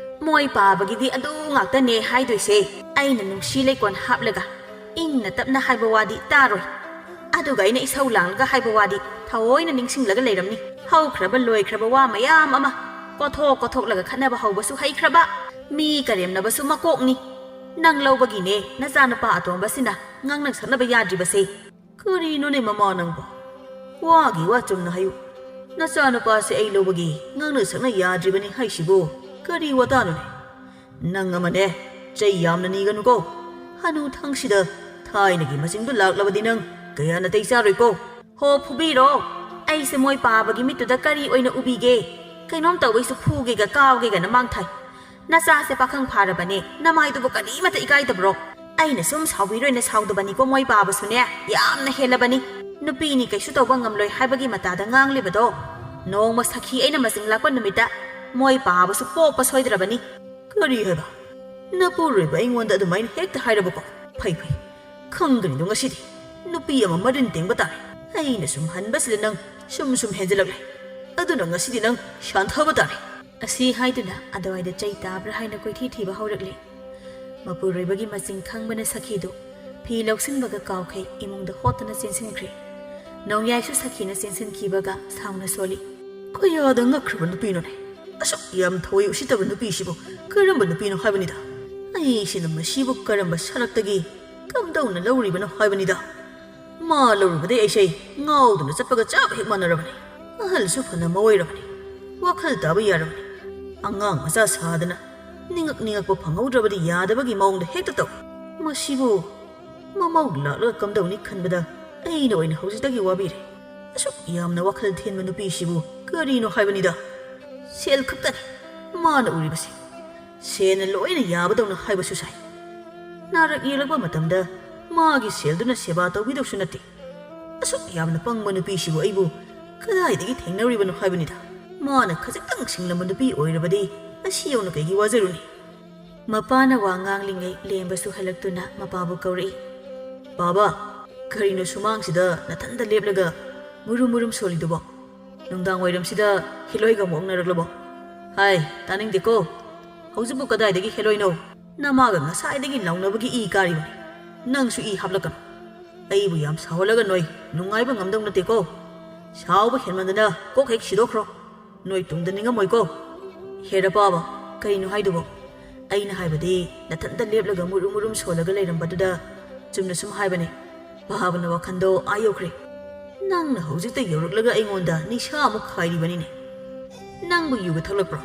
ꯃꯣꯏ ꯄꯥꯕꯒꯤꯗꯤ ꯑꯗꯨ ꯉꯥꯛꯇꯅꯦ ꯍꯥꯏꯗꯣꯏꯁꯦ꯫ ꯑꯩꯅ ꯅꯨꯡꯁꯤ ꯂꯩꯀꯣꯟ ꯍꯥꯞꯂꯒ ꯏꯪꯅ ꯇꯞꯅ ꯍꯥꯏꯕ ꯋꯥꯗꯤ ꯇꯥꯔꯣꯏ꯫ ꯑꯗꯨꯒ ꯑꯩꯅ ꯏꯁꯧ ꯂꯥꯡꯂꯒ ꯍꯥꯏꯕ ꯋꯥꯗꯤ ꯊꯑꯣꯏꯅ ꯅꯤꯡꯁꯤꯡꯂꯒ ꯂꯩꯔꯝꯅꯤ꯫ ꯍꯧꯈ꯭ꯔꯕ ꯂꯣꯏꯈ꯭ꯔꯕ ꯋꯥ ꯃꯌꯥꯝ ꯑꯃ ꯀꯣꯊꯣꯛ ꯀꯣꯊꯣꯛꯂꯒ ꯈꯠꯅꯕ ꯍꯧꯕꯁꯨ ꯍꯩꯈ꯭ꯔꯕ, ꯃꯤ ꯀꯔꯦꯝꯅꯕꯁꯨ ꯃꯀꯣꯛꯅꯤ꯫ ꯅꯪ ꯂꯧꯕꯒꯤꯅꯦ ꯅꯆꯥꯅꯨꯄꯥ ꯑꯇꯣꯝꯕꯁꯤꯅ ꯉꯥꯡꯅ ꯁꯛꯅꯕ ꯌꯥꯗ꯭ꯔꯤꯕꯁꯦ꯫" "ꯀꯔꯤꯅꯣꯅꯦ ꯃꯃꯥ ꯅꯪꯕꯣ? ꯋꯥꯒꯤ ꯋꯥ ꯆꯨꯝꯅ ꯍꯥꯏꯌꯨ꯫ ꯅꯆꯥꯅꯨꯄꯥꯁꯦ ꯑꯩ ꯂꯧꯕꯒꯤ ꯉꯥꯡꯅ ꯁꯛꯅ ꯌꯥꯗ꯭ꯔꯤꯕꯅꯤ ꯍꯥꯏꯁꯤꯕꯨ ꯀꯔꯤ ꯋꯥꯇꯥꯅꯣꯅꯦ? ꯅꯪ ꯑꯃꯅꯦ ꯆꯩ ꯌꯥꯝꯅ ꯅꯤꯒꯅꯨꯀꯣ꯫ ꯍꯅꯨ ꯊꯪꯁꯤꯗ ꯊꯥꯏꯅꯒꯤ ꯃꯆꯤꯡꯗꯨ ꯂꯥꯛꯂꯕꯗꯤ ꯅꯪ ꯀꯌꯥ ꯅꯥꯇꯩ ꯆꯥꯔꯣꯏꯀꯣ꯫" "ꯍꯣ, ꯐꯨꯕꯤꯔꯣ꯫ ꯑꯩꯁꯦ ꯃꯣꯏ ꯄꯥꯕꯒꯤ ꯃꯤꯠꯇꯨꯗ ꯀꯔꯤ ꯑꯣꯏꯅ ꯎꯕꯤꯒꯦ? ꯀꯩꯅꯣꯝ ꯇꯧꯕꯩꯁꯨ ꯐꯨꯒꯦꯒ ꯀꯥꯎꯒꯦꯒꯅ ꯃꯥꯡ ꯊꯥꯏ꯫ ꯅꯆꯥꯁꯦ ꯄꯥꯈꯪ ꯐꯥꯔꯕꯅꯦ, ꯅꯃꯥꯏꯗꯨꯕꯨ ꯀꯔꯤꯃꯠꯇ ꯏꯀꯥꯏꯗꯕ꯭ꯔꯣ?" "ꯑꯩꯅ ꯁꯨꯝ ꯁꯥꯎꯕꯤꯔꯣꯏꯅ ꯁꯥꯎꯗꯕꯅꯤꯀꯣ, ꯃꯣꯏ ꯄꯥꯕꯁꯨꯅꯦ ꯌꯥꯝꯅ ꯍꯦꯜꯂꯕꯅꯤ꯫ ꯅꯨꯄꯤꯅꯤ ꯀꯩꯁꯨ ꯇꯧꯕ ꯉꯝꯂꯣꯏ ꯍꯥꯏꯕꯒꯤ ꯃꯇꯥꯗ ꯉꯥꯡꯂꯤꯕꯗꯣ꯫ ꯅꯣꯡꯃ ꯁꯈꯤ ꯑꯩꯅ ꯃꯆꯤꯡ ꯂꯥꯛꯄ ꯅꯨꯃꯤꯠꯇ ꯃꯣꯏ ꯄꯥꯕꯁꯨ ꯄꯣꯛꯄ ꯁꯣꯏꯗ꯭ꯔꯕꯅꯤ꯫" "ꯀꯔꯤ ꯍꯥꯏꯕ? ꯅꯄꯨꯔꯣꯏꯕ ꯑꯩꯉꯣꯟꯗ ꯑꯗꯨꯃꯥꯏꯅ ꯍꯦꯛꯇ ꯍꯥꯏꯔꯕꯀꯣ? ꯐꯩ, ꯐꯩ꯫ ꯈꯪꯒꯅꯤꯗꯣ ꯉꯁꯤꯗꯤ꯫ ꯅꯨꯄꯤ ꯑꯃ ꯃꯔꯤꯟ ꯇꯦꯡꯕ ꯇꯥꯔꯦ꯫ ꯑꯩꯅ ꯁꯨꯝ ꯍꯟꯕꯁꯤꯗ ꯅꯪ ꯁꯨꯝ ꯁꯨꯝ ꯍꯦꯟꯖꯤꯜꯂꯛꯂꯦ꯫ ꯑꯗꯨꯅ ꯉꯁꯤꯗꯤ ꯅꯪ ꯁꯥꯟꯊꯕ ꯇꯥꯔꯦ꯫ ꯑꯁꯤ ꯍꯥꯏꯗꯨꯅ ꯑꯗꯨꯋꯥꯏꯗ ꯆꯩ ꯇꯥꯕ꯭ꯔꯥ ꯍꯥꯏꯅ ꯀꯣꯏꯊꯤ ꯊꯤꯕ ꯍꯧꯔꯛꯂꯦ꯫ ꯃꯄꯨꯔꯣꯏꯕꯒꯤ ꯃꯆꯤꯟ ꯈꯪꯕꯅ ꯁꯈꯤꯗꯨ ꯐꯤ ꯂꯧꯁꯤꯟꯕꯒ ꯀꯥꯎꯈꯩ ꯏꯃꯨꯡꯗ ꯍꯣꯠꯇꯅ ꯆꯦꯟꯁꯤꯟꯈ꯭ꯔꯦ꯫ ꯅꯣꯡꯌꯥꯏꯁꯨ ꯁꯈꯤꯅ ꯆꯦꯟꯁꯤꯟꯈꯤꯕꯒ ꯁꯥꯎꯅ ꯁꯣꯜꯂꯤ꯫ ꯀꯌꯥꯗ ꯉꯛꯈ꯭ꯔꯕ ꯅꯨꯄꯤꯅꯣꯅꯦ? ꯑꯁꯨꯛ ꯌꯥꯝ ꯊꯋꯥꯏ ꯎꯁꯤꯠꯇꯕ ꯅꯨꯄꯤꯁꯤꯕꯨ ꯀꯔꯝꯕ ꯅꯨꯄꯤꯅꯣ ꯍꯥꯏꯕꯅꯤꯗ? ꯑꯩꯁꯤꯅ ꯃꯁꯤꯕꯨ ꯀꯔꯝꯕ ꯁꯔꯛꯇꯒꯤ ꯀꯝꯗꯧꯅ ꯂꯧꯔꯤꯕꯅꯣ ꯍꯥꯏꯕꯅꯤꯗ꯫ ꯃꯥ ꯂꯧꯔꯨꯕꯗꯩ ꯑꯩꯁꯦ ꯉꯥꯎꯗꯨꯅ ꯆꯠꯄꯒ ꯆꯞ ꯍꯦꯛ ꯃꯥꯟꯅꯔꯕꯅꯤ꯫ ꯑꯍꯜꯁꯨ ꯐꯅ ꯃꯑꯣꯏꯔꯕꯅꯤ꯫ ꯋꯥꯈꯜ ꯇꯥꯕ ꯌꯥꯔꯕꯅꯤ꯫ ꯑꯉꯥꯡ ꯃꯆꯥ ꯁꯥꯗꯅ ꯅꯤꯡꯉꯛ ꯅꯤꯡꯉꯛꯄ ꯐꯪꯍꯧꯗ꯭ꯔꯕꯗꯤ ꯌꯥꯗꯕꯒꯤ ꯃꯑꯣꯡꯗ ꯍꯦꯛꯇ ꯇꯧ꯫ ꯃꯁꯤꯕꯨ ꯃꯃꯧ ꯂꯥꯛꯂꯒ ꯀꯝꯗꯧꯅꯤ ꯈꯟꯕꯗ ꯑꯩꯅ ꯑꯣꯏꯅ ꯍꯧꯖꯤꯛꯇꯒꯤ ꯋꯥꯕꯤꯔꯦ꯫ ꯑꯁꯨꯛ ꯌꯥꯝꯅ ꯋꯥꯈꯜ ꯊꯤꯟꯕ ꯅꯨꯄꯤꯁꯤꯕꯨ ꯀꯔꯤꯅꯣ ꯍꯥꯏꯕꯅꯤꯗ? ꯁꯦꯜ ꯈꯛꯇꯅꯤ ꯃꯥꯅ ꯎꯔꯤꯕꯁꯦ꯫ ꯁꯦꯜꯅ ꯂꯣꯏꯅ ꯌꯥꯕꯗꯧꯅ ꯍꯥꯏꯕꯁꯨ ꯁꯥꯏ꯫ ꯅꯥꯔꯛ ꯌꯦꯛꯂꯛꯄ ꯃꯇꯝꯗ ꯃꯥꯒꯤ ꯁꯦꯜꯗꯨꯅ ꯁꯦꯕꯥ ꯇꯧꯕꯤꯗꯧꯁꯨ ꯅꯠꯇꯦ꯫ ꯑꯁꯨꯛ ꯌꯥꯝꯅ ꯄꯪꯕ ꯅꯨꯄꯤꯁꯤꯕꯨ ꯑꯩꯕꯨ ꯀꯗꯥꯏꯗꯒꯤ ꯊꯦꯡꯅꯔꯨꯏꯕꯅꯣ ꯍꯥꯏꯕꯅꯤꯗ꯫ ꯃꯥꯅ ꯈꯖꯤꯛꯇꯪ ꯁꯤꯡꯂꯝꯕ ꯅꯨꯄꯤ ꯑꯣꯏꯔꯕꯗꯤ ꯑꯁꯤ ꯌꯧꯅ ꯀꯩꯒꯤ ꯋꯥꯖꯔꯨꯅꯤ? ꯃꯄꯥꯅ ꯋꯥ ꯉꯥꯡꯂꯤꯉꯩ ꯂꯦꯝꯕꯁꯨ ꯍꯜꯂꯛꯇꯨꯅ ꯃꯄꯥꯕꯨ ꯀꯧꯔꯛꯏ꯫ "ꯕꯥꯕꯥ, ꯀꯔꯤꯅꯣ ꯁꯨꯃꯥꯡꯁꯤꯗ ꯅꯊꯟꯇ ꯂꯦꯞꯂꯒ ꯃꯨꯔꯨꯝ ꯃꯨꯔꯨꯝ ꯁꯣꯜꯂꯤꯗꯨꯕꯣ? ꯅꯨꯡꯗꯥꯡ ꯋꯥꯏꯔꯝꯁꯤꯗ ꯍꯦꯂꯣꯏꯒ ꯑꯃꯨꯛ ꯑꯣꯛꯅꯔꯛꯂꯕꯣ? ꯍꯥꯏ, ꯇꯥꯅꯤꯡꯗꯦꯀꯣ꯫ ꯍꯧꯖꯤꯛꯄꯨ ꯀꯗꯥꯏꯗꯒꯤ ꯍꯦꯂꯣꯏꯅꯣ? ꯅꯃꯥꯒ ꯉꯁꯥꯏꯗꯒꯤ ꯂꯥꯎꯅꯕꯒꯤ ꯏ ꯀꯥꯔꯤꯕꯅꯤ꯫ ꯅꯪꯁꯨ ꯏ ꯍꯥꯞꯂꯛꯀꯅꯨ꯫ ꯑꯩꯕꯨ ꯌꯥꯝ ꯁꯥꯎꯍꯜꯂꯒ ꯅꯣꯏ ꯅꯨꯡꯉꯥꯏꯕ ꯉꯝꯗꯧ ꯅꯠꯇꯦꯀꯣ꯫ ꯁꯥꯎꯕ ꯍꯦꯟꯃꯟꯗꯅ ꯀꯣꯛ ꯍꯦꯛ ꯁꯤꯗꯣꯛꯈ꯭ꯔꯣ꯫ ꯅꯣꯏ ꯇꯨꯡꯗ ꯅꯤꯡꯉꯝꯃꯣꯏꯀꯣ꯫ ꯍꯦꯔ ꯄꯥꯕ, ꯀꯩꯅꯣ ꯍꯥꯏꯗꯨꯕꯣ? ꯑꯩꯅ ꯍꯥꯏꯕꯗꯤ ꯅꯊꯟꯇ ꯂꯦꯞꯂꯒ ꯃꯨꯔꯨꯝ ꯃꯨꯔꯨꯝ ꯁꯣꯜꯂꯒ ꯂꯩꯔꯝꯕꯗꯨꯗ ꯆꯨꯝꯅ ꯁꯨꯝ ꯍꯥꯏꯕꯅꯦ꯫ ꯄꯥꯕꯅ ꯋꯥꯈꯟꯗꯣ ꯑꯥ ꯌꯧꯈ꯭ꯔꯦ꯫ ꯅꯪꯅ ꯍꯧꯖꯤꯛꯇ ꯌꯧꯔꯛꯂꯒ ꯑꯩꯉꯣꯟꯗ ꯅꯤꯁꯥ ꯑꯃꯨꯛ ꯈꯥꯏꯔꯤꯕꯅꯤꯅꯦ꯫ ꯅꯪꯕꯨ ꯌꯨꯒ ꯊꯛꯂꯛꯄ꯭ꯔꯣ?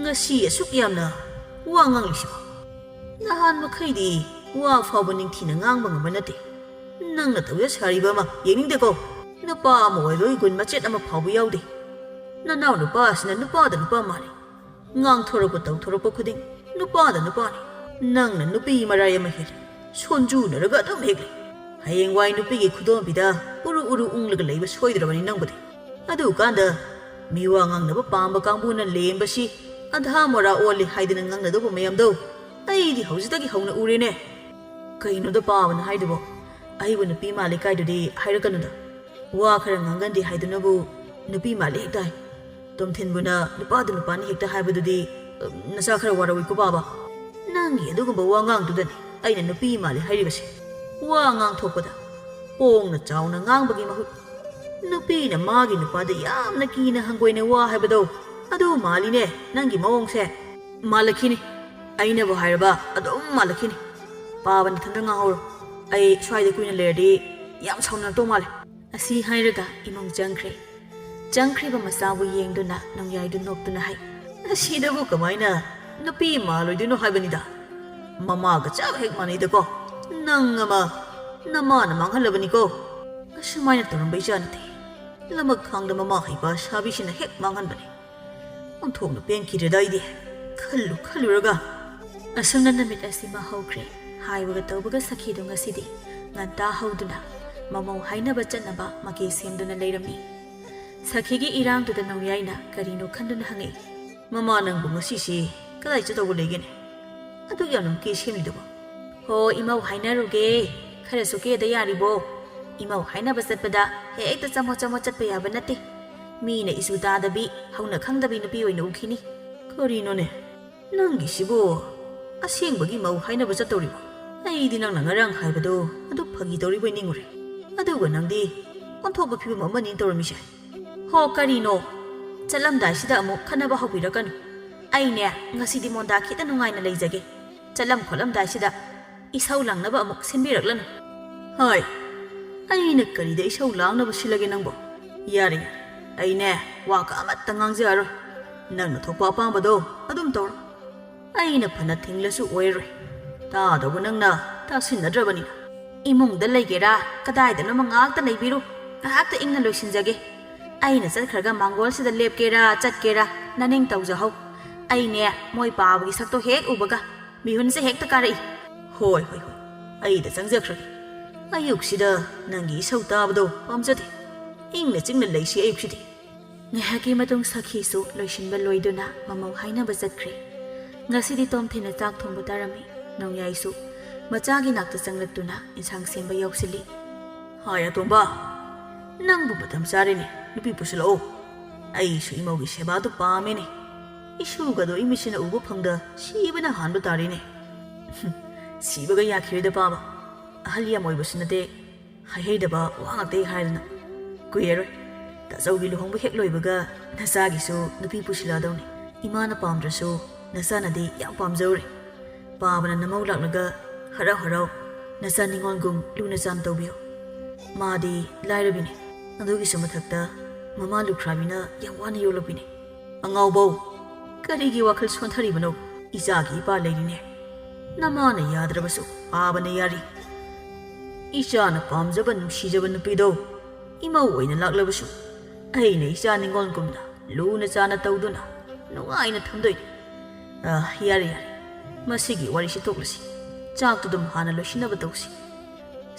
ꯉꯁꯤ ꯑꯁꯨꯛ ꯌꯥꯝꯅ ꯋꯥ ꯉꯥꯡꯂꯤꯁꯤꯕꯣ? ꯅꯍꯥꯟ ꯃꯈꯩꯗꯤ ꯋꯥ ꯐꯥꯎꯕ ꯅꯤꯡꯊꯤꯅ ꯉꯥꯡꯕ ꯉꯝꯕ ꯅꯠꯇꯦ꯫ ꯅꯪꯅ ꯇꯧꯖ ꯁꯥꯔꯤꯕ ꯑꯃ ꯌꯦꯡꯅꯤꯡꯗꯦꯀꯣ꯫ ꯅꯨꯄꯥ ꯑꯃ ꯑꯣꯏꯕꯒꯤ ꯒꯨꯟ ꯃꯆꯦꯠ ꯑꯃ ꯐꯥꯎꯕ ꯌꯥꯎꯗꯦ꯫ ꯅꯅꯥꯎ ꯅꯨꯄꯥ ꯑꯁꯤꯅ ꯅꯨꯄꯥꯗ ꯅꯨꯄꯥ ꯃꯥꯜꯂꯤ꯫ ꯉꯥꯡꯊꯣꯔꯛꯄ ꯇꯧꯊꯣꯔꯛꯄ ꯈꯨꯗꯤꯡ ꯅꯨꯄꯥꯗ ꯅꯨꯄꯥꯅꯤ꯫ ꯅꯪꯅ ꯅꯨꯄꯤ ꯃꯔꯥꯏ ꯑꯃ ꯍꯦꯜꯂꯤ꯫ ꯁꯣꯟꯖꯨꯅꯔꯒ ꯑꯗꯨꯝ ꯍꯦꯛ ꯂꯩ꯫ ꯍꯌꯦꯡꯋꯥꯏ ꯅꯨꯄꯤꯒꯤ ꯈꯨꯗꯣꯝꯕꯤꯗ ꯎꯔꯨ ꯎꯔꯨ ꯎꯪꯂꯒ ꯂꯩꯕ ꯁꯣꯏꯗ꯭ꯔꯕꯅꯤ ꯅꯪꯕꯨꯗꯤ꯫ ꯑꯗꯨꯀꯥꯟꯗ ꯃꯤꯋꯥ ꯉꯥꯡꯅꯕ ꯄꯥꯝꯕ ꯀꯥꯡꯕꯨꯅ ꯂꯦꯝꯕꯁꯤ ꯑꯙꯥ ꯃꯣꯔꯥ ꯑꯣꯜꯂꯤ ꯍꯥꯏꯗꯅ ꯉꯥꯡꯅꯗꯧꯕ ꯃꯌꯥꯝꯗꯣ ꯑꯩꯗꯤ ꯍꯧꯖꯤꯛꯇꯒꯤ ꯍꯧꯅ ꯎꯔꯦꯅꯦ꯫ ꯀꯩꯅꯣꯗ ꯄꯥꯕꯅ ꯍꯥꯏꯗꯨꯕꯣ? ꯑꯩꯕꯨ ꯅꯨꯄꯤ ꯃꯥꯜꯂꯤ ꯀꯥꯏꯗꯨꯗꯤ ꯍꯥꯏꯔꯛꯀꯅꯨꯗ꯫ ꯋꯥ ꯈꯔ ꯉꯥꯡꯒꯟꯗꯦ ꯍꯥꯏꯗꯨꯅꯕꯨ ꯅꯨꯄꯤ ꯃꯥꯜꯂꯤ ꯍꯦꯛꯇ ꯍꯥꯏ꯫ ꯇꯣꯝꯊꯤꯟꯕꯨꯅ ꯅꯨꯄꯥꯗꯨ ꯅꯨꯄꯥꯅꯤ ꯍꯦꯛꯇ ꯍꯥꯏꯕꯗꯨꯗꯤ, ꯎꯝ, ꯅꯆꯥ ꯈꯔ ꯋꯥꯔꯧꯏꯀꯣ ꯄꯥꯕ꯫ ꯅꯪꯒꯤ ꯑꯗꯨꯒꯨꯝꯕ ꯋꯥꯉꯥꯡꯗꯨꯗꯅꯤ ꯑꯩꯅ ꯅꯨꯄꯤ ꯃꯥꯜꯂꯤ ꯍꯥꯏꯔꯤꯕꯁꯦ꯫ ꯋꯥ ꯉꯥꯡꯊꯣꯛꯄꯗ ꯄꯣꯡꯅ ꯆꯥꯎꯅ ꯉꯥꯡꯕꯒꯤ ꯃꯍꯨꯠ ꯅꯨꯄꯤꯅ ꯃꯥꯒꯤ ꯅꯨꯄꯥꯗ ꯌꯥꯝꯅ ꯀꯤꯅ ꯍꯪꯒꯣꯏꯅ ꯋꯥ ꯍꯥꯏꯕꯗꯣ ꯑꯗꯨ ꯃꯥꯜꯂꯤꯅꯦ ꯅꯪꯒꯤ ꯃꯑꯣꯡꯁꯦ꯫ ꯃꯥꯜꯂꯛꯈꯤꯅꯤ꯫ ꯑꯩꯅꯕꯨ ꯍꯥꯏꯔꯕ ꯑꯗꯨꯝ ꯃꯥꯜꯂꯛꯈꯤꯅꯤ꯫ ꯄꯥꯕ ꯅꯊꯟꯗ ꯉꯥꯡꯍꯧꯔꯣ꯫ ꯑꯩ ꯁ꯭ꯋꯥꯏꯗ ꯀꯨꯏꯅ ꯂꯩꯔꯗꯤ ꯌꯥꯝ ꯁꯥꯎꯅꯤꯡꯉꯛꯇꯧ ꯃꯥꯜꯂꯦ꯫ ꯑꯁꯤ ꯍꯥꯏꯔꯒ ꯏꯃꯨꯡ ꯆꯪꯈ꯭ꯔꯦ꯫ ꯆꯪꯈ꯭ꯔꯤꯕ ꯃꯆꯥꯕꯨ ꯌꯦꯡꯗꯨꯅ ꯅꯣꯡꯌꯥꯏꯗꯨ ꯅꯣꯛꯇꯨꯅ ꯍꯥꯏ, "ꯑꯁꯤꯗꯕꯨ ꯀꯃꯥꯏꯅ ꯅꯨꯄꯤ ꯃꯥꯜꯂꯣꯏꯗꯣꯏꯅꯣ ꯍꯥꯏꯕꯅꯤꯗ꯫ ꯃꯃꯥꯒ ꯆꯞ ꯍꯦꯛ ꯃꯥꯟꯅꯩꯗꯀꯣ꯫ ꯅꯪ ꯑꯃ ꯅꯃꯥꯅ ꯃꯥꯡꯍꯜꯂꯕꯅꯤꯀꯣ꯫ ꯑꯁꯨꯃꯥꯏꯅ ꯇꯧꯔꯝꯕ ꯏꯆꯥ ꯅꯠꯇꯦ꯫ ꯂꯃꯛ ꯈꯥꯡꯗ ꯃꯃꯥ ꯍꯩꯕ ꯁꯥꯕꯤꯁꯤꯅ ꯍꯦꯛ ꯃꯥꯡꯍꯟꯕꯅꯤ꯫ ꯑꯣꯟꯊꯣꯛꯅ ꯄꯦꯟꯈꯤꯗ꯭ꯔꯦꯗ ꯑꯩꯗꯤ꯫ ꯈꯜꯂꯨ ꯈꯜꯂꯨꯔꯒ" ꯑꯁꯨꯝꯅ ꯅꯨꯃꯤꯠ ꯑꯁꯤꯃ ꯍꯧꯈ꯭ꯔꯦ꯫ ꯍꯥꯏꯕꯒ ꯇꯧꯕꯒ ꯁꯈꯤꯗꯨ ꯉꯁꯤꯗꯤ ꯉꯟꯇꯥ ꯍꯧꯗꯨꯅ ꯃꯃꯧ ꯍꯥꯏꯅꯕ ꯆꯠꯅꯕ ꯃꯀꯦ ꯁꯦꯝꯗꯨꯅ ꯂꯩꯔꯝꯃꯤ꯫ ꯁꯈꯤꯒꯤ ꯏꯔꯥꯡꯗꯨꯗ ꯅꯣꯡꯌꯥꯏꯅ ꯀꯔꯤꯅꯣ ꯈꯟꯗꯨꯅ ꯍꯪꯉꯛꯏ꯫ "ꯃꯃꯥ, ꯅꯪꯕꯨ ꯉꯁꯤꯁꯤ ꯀꯗꯥꯏ ꯆꯠꯇꯧꯕ ꯂꯩꯒꯦꯅꯦ? ꯑꯗꯨꯛ ꯌꯥꯝꯅ ꯃꯀꯦ ꯁꯦꯝꯂꯤꯗꯨꯕꯨ?" "ꯍꯣ, ꯏꯃꯧ ꯍꯥꯏꯅꯔꯨꯒꯦ꯫ ꯈꯔꯁꯨ ꯀꯦꯗ ꯌꯥꯔꯤꯕꯣ? ꯏꯃꯧ ꯍꯥꯏꯅꯕ ꯆꯠꯄꯗ ꯍꯦꯛꯇ ꯆꯃꯣꯠ ꯆꯃꯣꯠ ꯆꯠꯄ ꯌꯥꯕ ꯅꯠꯇꯦ꯫ ꯃꯤꯅ ꯏꯁꯨ ꯇꯥꯗꯕꯤ, ꯍꯧꯅ ꯈꯪꯗꯕꯤ ꯅꯨꯄꯤ ꯑꯣꯏꯅ ꯎꯈꯤꯅꯤ꯫" "ꯀꯔꯤꯅꯣꯅꯦ? ꯅꯪꯒꯤꯁꯤꯕꯨ ꯑꯁꯦꯡꯕꯒꯤ ꯃꯧ ꯍꯥꯏꯅꯕ ꯆꯠꯇꯧꯔꯤꯕꯣ? ꯑꯩꯗꯤ ꯅꯪꯅ ꯉꯔꯥꯡ ꯍꯥꯏꯕꯗꯣ ꯑꯗꯨ ꯐꯥꯒꯤ ꯇꯧꯔꯤꯕꯣꯏ ꯅꯤꯡꯉꯨꯔꯦ꯫ ꯑꯗꯨꯒ ꯅꯪꯗꯤ ꯑꯣꯟꯊꯣꯛꯄ ꯐꯤꯕꯝ ꯑꯃꯅꯤ ꯇꯧꯔꯝꯃꯤꯁꯦ꯫ ꯍꯣ, ꯀꯔꯤꯅꯣ? ꯆꯠꯂꯝꯗꯥꯏꯁꯤꯗ ꯑꯃꯨꯛ ꯈꯠꯅꯕ ꯍꯧꯕꯤꯔꯛꯀꯅꯨ꯫ ꯑꯩꯅꯦ, ꯉꯁꯤꯗꯤ ꯃꯣꯟꯗꯥ ꯈꯤꯇ ꯅꯨꯡꯉꯥꯏꯅ ꯂꯩꯖꯒꯦ꯫ ꯆꯠꯂꯝ ꯈꯣꯠꯂꯝꯗꯥꯏꯁꯤꯗ ꯏꯁꯧ ꯂꯥꯡꯅꯕ ꯑꯃꯨꯛ ꯁꯤꯟꯕꯤꯔꯛꯂꯅꯨ꯫" "ꯍꯣꯏ, ꯑꯩꯅ ꯀꯔꯤꯗ ꯏꯁꯧ ꯂꯥꯡꯅꯕ ꯁꯤꯜꯂꯒꯦ ꯅꯪꯕꯣ? ꯌꯥꯔꯦ, ꯌꯥꯔꯦ, ꯑꯩꯅꯦ, ꯋꯥ ꯀ ꯑꯃꯠꯇ ꯉꯥꯡꯖꯔꯔꯣꯏ꯫ ꯅꯪꯅ ꯊꯣꯛꯄ ꯑꯄꯥꯝꯕꯗꯣ ꯑꯗꯨꯝ ꯇꯧꯔꯣ꯫ ꯑꯩꯅ ꯐꯅ ꯊꯤꯡꯂꯁꯨ ꯑꯣꯏꯔꯣꯏ꯫ ꯇꯥꯗꯧꯕ ꯅꯪꯅ ꯇꯥꯁꯤꯟꯅꯗ꯭ꯔꯕꯅꯤꯅ꯫ ꯏꯃꯨꯡꯗ ꯂꯩꯒꯦꯔꯥ, ꯀꯗꯥꯏꯗꯅꯣꯃ ꯉꯥꯏꯍꯥꯛꯇ ꯂꯩꯕꯤꯔꯨ꯫ ꯉꯥꯏꯍꯥꯛꯇ ꯏꯪꯅ ꯂꯣꯏꯁꯤꯟꯖꯒꯦ꯫ ꯑꯩꯅ ꯆꯠꯈ꯭ꯔꯒ ꯃꯥꯡꯒꯣꯜꯁꯤꯗ ꯂꯦꯞꯀꯦꯔꯥ, ꯆꯠꯀꯦꯔꯥ, ꯅꯅꯤꯡ ꯇꯧꯖꯍꯧ꯫ ꯑꯩꯅꯦ, ꯃꯣꯏ ꯄꯥꯕꯒꯤ ꯁꯛꯇꯣ ꯍꯦꯛ ꯎꯕꯒ ꯃꯤꯍꯨꯟꯁꯦ ꯍꯦꯛꯇ ꯀꯥꯔꯛꯏ꯫" "ꯍꯣꯏ, ꯍꯣꯏ, ꯍꯣꯏ, ꯑꯩꯗ ꯆꯪꯖꯈ꯭ꯔꯒꯦ꯫ ꯑꯌꯨꯛꯁꯤꯗ ꯅꯪꯒꯤ ꯏꯁꯧ ꯇꯥꯕꯗꯣ ꯄꯥꯝꯖꯗꯦ꯫ ꯏꯪꯅ ꯆꯤꯛꯅ ꯂꯩꯁꯤ ꯑꯌꯨꯛꯁꯤꯗꯤ꯫" ꯉꯥꯏꯍꯥꯛꯀꯤ ꯃꯇꯨꯡ ꯁꯈꯤꯁꯨ ꯂꯣꯏꯁꯤꯟꯕ ꯂꯣꯏꯗꯨꯅ ꯃꯃꯧ ꯍꯥꯏꯅꯕ ꯆꯠꯈ꯭ꯔꯦ꯫ ꯉꯁꯤꯗꯤ ꯇꯣꯝꯊꯤꯅ ꯆꯥꯛ ꯊꯣꯡꯕ ꯇꯥꯔꯝꯃꯤ꯫ ꯅꯣꯡꯌꯥꯏꯁꯨ ꯃꯆꯥꯒꯤ ꯅꯥꯛꯇ ꯆꯪꯂꯛꯇꯨꯅ ꯏꯟꯁꯥꯡ ꯁꯦꯝꯕ ꯌꯥꯎꯁꯤꯜꯂꯤ꯫ "ꯍꯥꯏ ꯑꯇꯣꯝꯕ, ꯅꯪꯕꯨ ꯃꯇꯝ ꯆꯥꯔꯦꯅꯦ꯫ ꯅꯨꯄꯤ ꯄꯨꯁꯤꯜꯂꯛꯑꯣ꯫ ꯑꯩꯁꯨ ꯏꯃꯧꯒꯤ ꯁꯦꯕꯥꯗꯨ ꯄꯥꯝꯃꯦꯅꯦ꯫ ꯏꯁꯨꯒꯗꯣ ꯏꯃꯤꯠꯁꯤꯅ ꯎꯕ ꯐꯪꯗ ꯁꯤꯕꯅ ꯍꯥꯟꯕ ꯇꯥꯔꯦꯅꯦ꯫ ꯁꯤꯕꯒ ꯌꯥꯈꯤꯔꯣꯏꯗ ꯄꯥꯕ꯫ ꯑꯍꯜ ꯌꯥꯝ ꯑꯣꯏꯕꯁꯨ ꯅꯠꯇꯦ꯫ ꯍꯥꯏꯍꯩꯗꯕ ꯋꯥ ꯉꯥꯛꯇ ꯍꯥꯏꯗꯅ꯫ ꯀꯨꯏꯔꯔꯣꯏ꯫ ꯇꯥꯆꯧꯒꯤ ꯂꯨꯍꯣꯡꯕ ꯍꯦꯛ ꯂꯣꯏꯕꯒ ꯅꯆꯥꯒꯤꯁꯨ ꯅꯨꯄꯤ ꯄꯨꯁꯤꯜꯂꯛꯑꯗꯧꯅꯤ꯫ ꯏꯃꯥꯅ ꯄꯥꯝꯗ꯭ꯔꯁꯨ ꯅꯆꯥꯅꯗꯤ ꯌꯥꯝ ꯄꯥꯝꯖꯧꯔꯦ꯫ ꯄꯥꯕꯅ ꯅꯃꯧ ꯂꯥꯛꯂꯒ ꯍꯔꯥꯎ ꯍꯔꯥꯎ ꯅꯆꯥ ꯅꯤꯉꯣꯜꯒꯨꯝ ꯂꯨꯅ ꯆꯥꯟ ꯇꯧꯕꯤꯌꯨ꯫ ꯃꯥꯗꯤ ꯂꯥꯏꯔꯕꯤꯅꯤ꯫ ꯑꯗꯨꯒꯤꯁꯨ ꯃꯊꯛꯇ ꯃꯃꯥ ꯂꯨꯈ꯭ꯔꯥꯕꯤꯅ ꯌꯥꯝ ꯋꯥꯅ ꯌꯣꯛꯂꯛꯄꯤꯅꯤ꯫ ꯑꯉꯥꯎꯕꯧ, ꯀꯔꯤꯒꯤ ꯋꯥꯈꯜ ꯁꯣꯟꯊꯔꯤꯕꯅꯣ? ꯏꯆꯥꯒꯤ ꯏꯄꯥ ꯂꯩꯔꯤꯅꯦ꯫ ꯅꯃꯥꯅ ꯌꯥꯗ꯭ꯔꯕꯁꯨ ꯄꯥꯕꯅ ꯌꯥꯔꯤ꯫ ꯏꯆꯥꯅ ꯄꯥꯝꯖꯕ ꯅꯨꯡꯁꯤꯖꯕ ꯅꯨꯄꯤꯗꯣ ꯏꯃꯧ ꯑꯣꯏꯅ ꯂꯥꯛꯂꯕꯁꯨ ꯑꯩꯅ ꯏꯆꯥ ꯅꯤꯉꯣꯜꯒꯨꯝꯅ ꯂꯨꯅ ꯆꯥꯅ ꯇꯧꯗꯨꯅ ꯅꯨꯡꯉꯥꯏꯅ ꯊꯝꯗꯣꯏꯅꯤ꯫ ꯑ, ꯌꯥꯔꯦ, ꯌꯥꯔꯦ꯫ ꯃꯁꯤꯒꯤ ꯋꯥꯔꯤꯁꯤ ꯇꯣꯛꯂꯁꯤ꯫ ꯆꯥꯛꯇꯨ ꯑꯗꯨꯝ ꯍꯥꯟꯅ ꯂꯣꯏꯁꯤꯟꯅꯕ ꯇꯧꯁꯤ꯫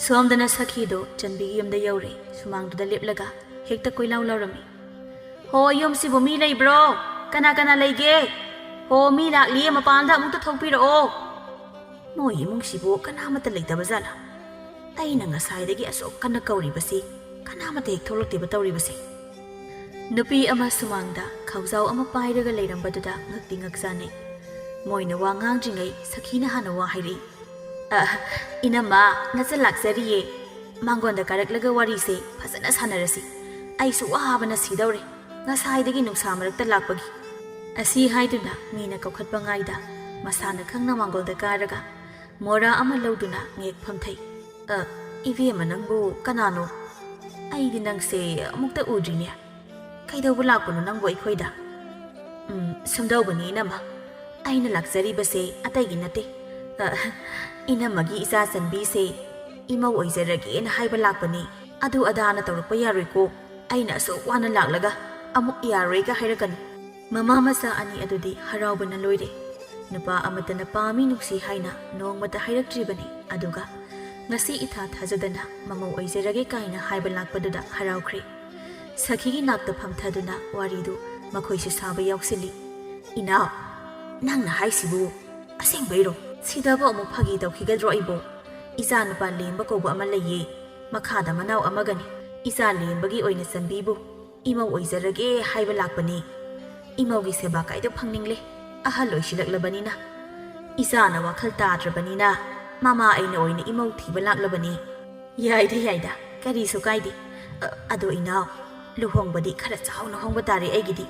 ꯁꯣꯝꯗꯅ ꯁꯈꯤꯗꯣ ꯆꯟꯕꯤꯒꯤ ꯌꯨꯝꯗ ꯌꯧꯔꯦ꯫ ꯁꯨꯃꯥꯡꯗꯨꯗ ꯂꯦꯞꯂꯒ ꯍꯦꯛꯇ ꯀꯣꯏꯂꯥꯎ ꯂꯥꯎꯔꯝꯃꯤ꯫ "ꯍꯣ, ꯌꯨꯝꯁꯤꯕꯨ ꯃꯤ ꯂꯩꯕ꯭ꯔꯣ? ꯀꯅꯥ ꯀꯅꯥ ꯂꯩꯒꯦ? ꯍꯣ, ꯃꯤ ꯂꯥꯛꯂꯤꯌꯦ, ꯃꯄꯥꯟꯗ ꯑꯃꯨꯛꯇ ꯊꯣꯛꯄꯤꯔꯛꯑꯣ꯫" ꯃꯣꯏ ꯏꯃꯨꯡꯁꯤꯕꯨ ꯀꯅꯥꯃꯠꯇ ꯂꯩꯇꯕ ꯖꯥꯠꯂꯥ? ꯑꯩꯅ ꯉꯁꯥꯏꯗꯒꯤ ꯑꯁꯨꯛ ꯀꯟꯅ ꯀꯧꯔꯤꯕꯁꯤ ꯀꯅꯥꯃꯠꯇ ꯍꯦꯛ ꯊꯣꯛꯂꯛꯇꯦꯕ ꯇꯧꯔꯤꯕꯁꯦ꯫ ꯅꯨꯄꯤ ꯑꯃ ꯁꯨꯃꯥꯡꯗ ꯈꯥꯎꯖꯥꯎ ꯑꯃ ꯄꯥꯏꯔꯒ ꯂꯩꯔꯝꯕꯗꯨꯗ ꯉꯛꯇꯤ ꯉꯛꯆꯥꯅꯩ꯫ ꯃꯣꯏꯅ ꯋꯥ ꯉꯥꯡꯗ꯭ꯔꯤꯉꯩ ꯁꯈꯤꯅ ꯍꯥꯟꯅ ꯋꯥ ꯍꯥꯏꯔꯛꯏ꯫ "ꯑ, ꯏꯅꯝꯃ, ꯅꯆꯟ ꯂꯥꯛꯆꯔꯤꯌꯦ꯫ ꯃꯥꯡꯒꯣꯟꯗ ꯀꯥꯔꯛꯂꯒ ꯋꯥꯔꯤꯁꯦ ꯐꯖꯅ ꯁꯥꯟꯅꯔꯁꯤ꯫ ꯑꯩꯁꯨ ꯋꯥꯕꯅ ꯁꯤꯗꯧꯔꯦ, ꯉꯁꯥꯏꯗꯒꯤ ꯅꯨꯡꯁꯥ ꯃꯔꯛꯇ ꯂꯥꯛꯄꯒꯤ꯫" ꯑꯁꯤ ꯍꯥꯏꯗꯨꯅ ꯃꯤꯅ ꯀꯧꯈꯠꯄ ꯉꯥꯏꯗ ꯃꯁꯥꯅ ꯈꯪꯅ ꯃꯥꯡꯒꯣꯜꯗ ꯀꯥꯔꯒ ꯃꯣꯔꯥ ꯑꯃ ꯂꯧꯗꯨꯅ ꯉꯦꯛ ꯐꯝꯊꯩ꯫ "ꯑ, ꯏꯕꯦꯝꯃ, ꯅꯪꯕꯨ ꯀꯅꯥꯅꯣ? ꯑꯩꯗꯤ ꯅꯪꯁꯦ ꯑꯃꯨꯛꯇ ꯎꯗ꯭ꯔꯤꯅꯦ꯫ ꯀꯩꯗꯧꯕ ꯂꯥꯛꯄꯅꯣ ꯅꯪꯕꯨ ꯑꯩꯈꯣꯏꯗ?" "ꯎꯝ, ꯁꯨꯝꯗꯧꯕꯅꯤ ꯏꯅꯝꯃ, ꯑꯩꯅ ꯂꯥꯛꯆꯔꯤꯕꯁꯦ ꯑꯇꯩꯒꯤ ꯅꯠꯇꯦ꯫ ꯑ, ꯏꯅꯝꯃꯒꯤ ꯏꯆꯥ ꯆꯟꯕꯤꯁꯦ ꯏꯃꯧ ꯑꯣꯏꯖꯔꯒꯦꯅ ꯍꯥꯏꯕ ꯂꯥꯛꯄꯅꯤ꯫ ꯑꯗꯨ ꯑꯗꯥꯅ ꯇꯧꯔꯛꯄ ꯌꯥꯔꯣꯏꯀꯣ꯫ ꯑꯩꯅ ꯑꯁꯨꯛ ꯋꯥꯅ ꯂꯥꯛꯂꯒ ꯑꯃꯨꯛ ꯌꯥꯔꯣꯏꯒ ꯍꯥꯏꯔꯛꯀꯅꯨ꯫" ꯃꯃꯥ ꯃꯆꯥ ꯑꯅꯤ ꯑꯗꯨꯗꯤ ꯍꯔꯥꯎꯕꯅ ꯂꯣꯏꯔꯦ꯫ ꯅꯨꯄꯥ ꯑꯃꯠꯇꯅ ꯄꯥꯝꯃꯤ ꯅꯨꯡꯁꯤ ꯍꯥꯏꯅ ꯅꯣꯡꯃꯇ ꯍꯥꯏꯔꯛꯇ꯭ꯔꯤꯕꯅꯤ꯫ ꯑꯗꯨꯒ ꯉꯁꯤ ꯏꯊꯥ ꯊꯥꯖꯗꯅ ꯃꯃꯧ ꯑꯣꯏꯖꯔꯒꯦ ꯀꯥꯏꯅ ꯍꯥꯏꯕ ꯂꯥꯛꯄꯗꯨꯗ ꯍꯔꯥꯎꯈ꯭ꯔꯦ꯫ ꯁꯈꯤꯒꯤ ꯅꯥꯛꯇ ꯐꯝꯊꯗꯨꯅ ꯋꯥꯔꯤꯗꯨ ꯃꯈꯣꯏꯁꯨ ꯁꯥꯕ ꯌꯥꯎꯁꯤꯜꯂꯤ꯫ "ꯏꯅꯥꯎ, ꯅꯪꯅ ꯍꯥꯏꯁꯤꯕꯨ ꯑꯁꯦꯡꯕꯩꯔꯣ? ꯁꯤꯗꯕꯨ ꯑꯃꯨꯛ ꯐꯥꯒꯤ ꯇꯧꯈꯤꯒꯗ꯭ꯔꯣ ꯑꯩꯕꯨ? ꯏꯆꯥ ꯅꯨꯄꯥ ꯂꯦꯝꯕ ꯀꯧꯕ ꯑꯃ ꯂꯩꯌꯦ꯫ ꯃꯈꯥꯗ ꯃꯅꯥꯎ ꯑꯃꯒꯅꯤ꯫ ꯏꯆꯥ ꯂꯦꯝꯕꯒꯤ ꯑꯣꯏꯅ ꯆꯟꯕꯤꯕꯨ ꯏꯃꯧ ꯑꯣꯏꯖꯔꯒꯦ ꯍꯥꯏꯕ ꯂꯥꯛꯄꯅꯤ꯫ ꯏꯃꯧꯒꯤ ꯁꯦꯕꯥ ꯀꯥꯏꯗꯣ ꯐꯪꯅꯤꯡꯂꯦ꯫ ꯑꯍꯜ ꯑꯣꯏꯁꯤꯜꯂꯛꯂꯕꯅꯤꯅ, ꯏꯆꯥꯅ ꯋꯥꯈꯜ ꯇꯥꯗ꯭ꯔꯕꯅꯤꯅ, ꯃꯃꯥ ꯑꯩꯅ ꯑꯣꯏꯅ ꯏꯃꯧ ꯊꯤꯕ ꯂꯥꯛꯂꯕꯅꯤ꯫ ꯌꯥꯏꯗ, ꯌꯥꯏꯗ, ꯀꯔꯤꯁꯨ ꯀꯥꯏꯗꯦ꯫ ꯑ, ꯑꯗꯣ ꯏꯅꯥꯎ, ꯂꯨꯍꯣꯡꯕꯗꯤ ꯈꯔ ꯆꯥꯎꯅ ꯍꯣꯡꯕ ꯇꯥꯔꯦ ꯑꯩꯒꯤꯗꯤ꯫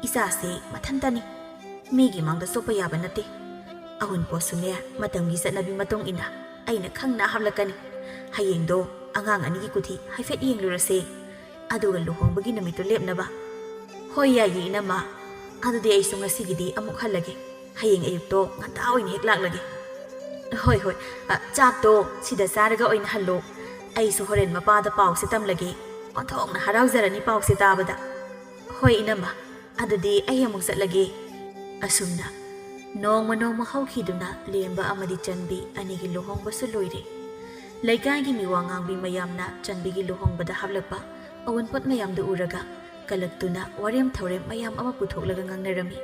ꯏꯆꯥꯁꯦ ꯃꯊꯟꯇꯅꯤ꯫ ꯃꯤꯒꯤ ꯃꯥꯡꯗ ꯆꯣꯞꯄ ꯌꯥꯕ ꯅꯠꯇꯦ꯫ ꯑꯋꯨꯟꯄꯣꯠꯁꯨꯅꯦ, ꯃꯇꯝꯒꯤ ꯆꯠꯅꯕꯤ ꯃꯇꯨꯡ ꯏꯟꯅ ꯑꯩꯅ ꯈꯪꯅ ꯍꯥꯞꯂꯛꯀꯅꯤ꯫ ꯍꯌꯦꯡꯗꯣ ꯑꯉꯥꯡ ꯑꯅꯤꯒꯤ ꯀꯨꯊꯤ ꯍꯥꯏꯐꯦꯠ ꯌꯦꯡꯂꯨꯔꯁꯦ꯫ ꯑꯗꯨꯒ ꯂꯨꯍꯣꯡꯕꯒꯤ ꯅꯨꯃꯤꯠꯇꯨ ꯂꯦꯞꯅꯕ꯫ ꯍꯣꯏ, ꯌꯥꯏꯌꯦ, ꯏꯅꯝꯃ꯫ ꯑꯗꯨꯗꯤ ꯑꯩꯁꯨ ꯉꯁꯤꯒꯤꯗꯤ ꯑꯃꯨꯛ ꯍꯜꯂꯒꯦ꯫ ꯍꯌꯦꯡ ꯑꯌꯨꯛꯇꯣ ꯉꯟꯇꯥ ꯑꯣꯏꯅ ꯍꯦꯛ ꯂꯥꯛꯂꯒꯦ꯫ ꯍꯣꯏ, ꯍꯣꯏ꯫ ꯑ, ꯆꯥꯛꯇꯣ ꯁꯤꯗ ꯆꯥꯔꯒ ꯑꯣꯏꯅ ꯍꯜꯂꯣ꯫ ꯑꯩꯁꯨ ꯍꯣꯔꯦꯟ ꯃꯄꯥꯗ ꯄꯥꯎꯁꯦ ꯇꯝꯂꯒꯦ꯫ ꯑꯣꯟꯊꯣꯛꯅ ꯍꯔꯥꯎꯖꯔꯅꯤ ꯄꯥꯎꯁꯦ ꯇꯥꯕꯗ꯫ ꯍꯣꯏ, ꯏꯅꯝꯃ꯫ ꯑꯗꯨꯗꯤ ꯑꯩ ꯑꯃꯨꯛ ꯆꯠꯂꯒꯦ꯫ ꯑꯁꯨꯝꯅ ꯅꯣꯡꯃ ꯅꯣꯡꯃ ꯍꯧꯈꯤꯗꯨꯅ ꯂꯦꯝꯕ ꯑꯃꯗꯤ ꯆꯟꯕꯤ ꯑꯅꯤꯒꯤ ꯂꯨꯍꯣꯡꯕꯁꯨ ꯂꯣꯏꯔꯦ꯫ ꯂꯩꯀꯥꯏꯒꯤ ꯃꯤꯋꯥ ꯉꯥꯡꯕꯤ ꯃꯌꯥꯝꯅ ꯆꯟꯕꯤꯒꯤ ꯂꯨꯍꯣꯡꯕꯗ ꯍꯥꯞꯂꯛꯄ ꯑꯋꯨꯟꯄꯣꯠ ꯃꯌꯥꯝꯗꯨ ꯎꯔꯒ ꯀꯂꯛꯇꯨꯅ ꯋꯥꯔꯦꯝ ꯊꯧꯔꯦꯝ ꯃꯌꯥꯝ ꯑꯃ ꯄꯨꯊꯣꯛꯂꯒ ꯉꯥꯡꯅꯔꯝꯃꯤ꯫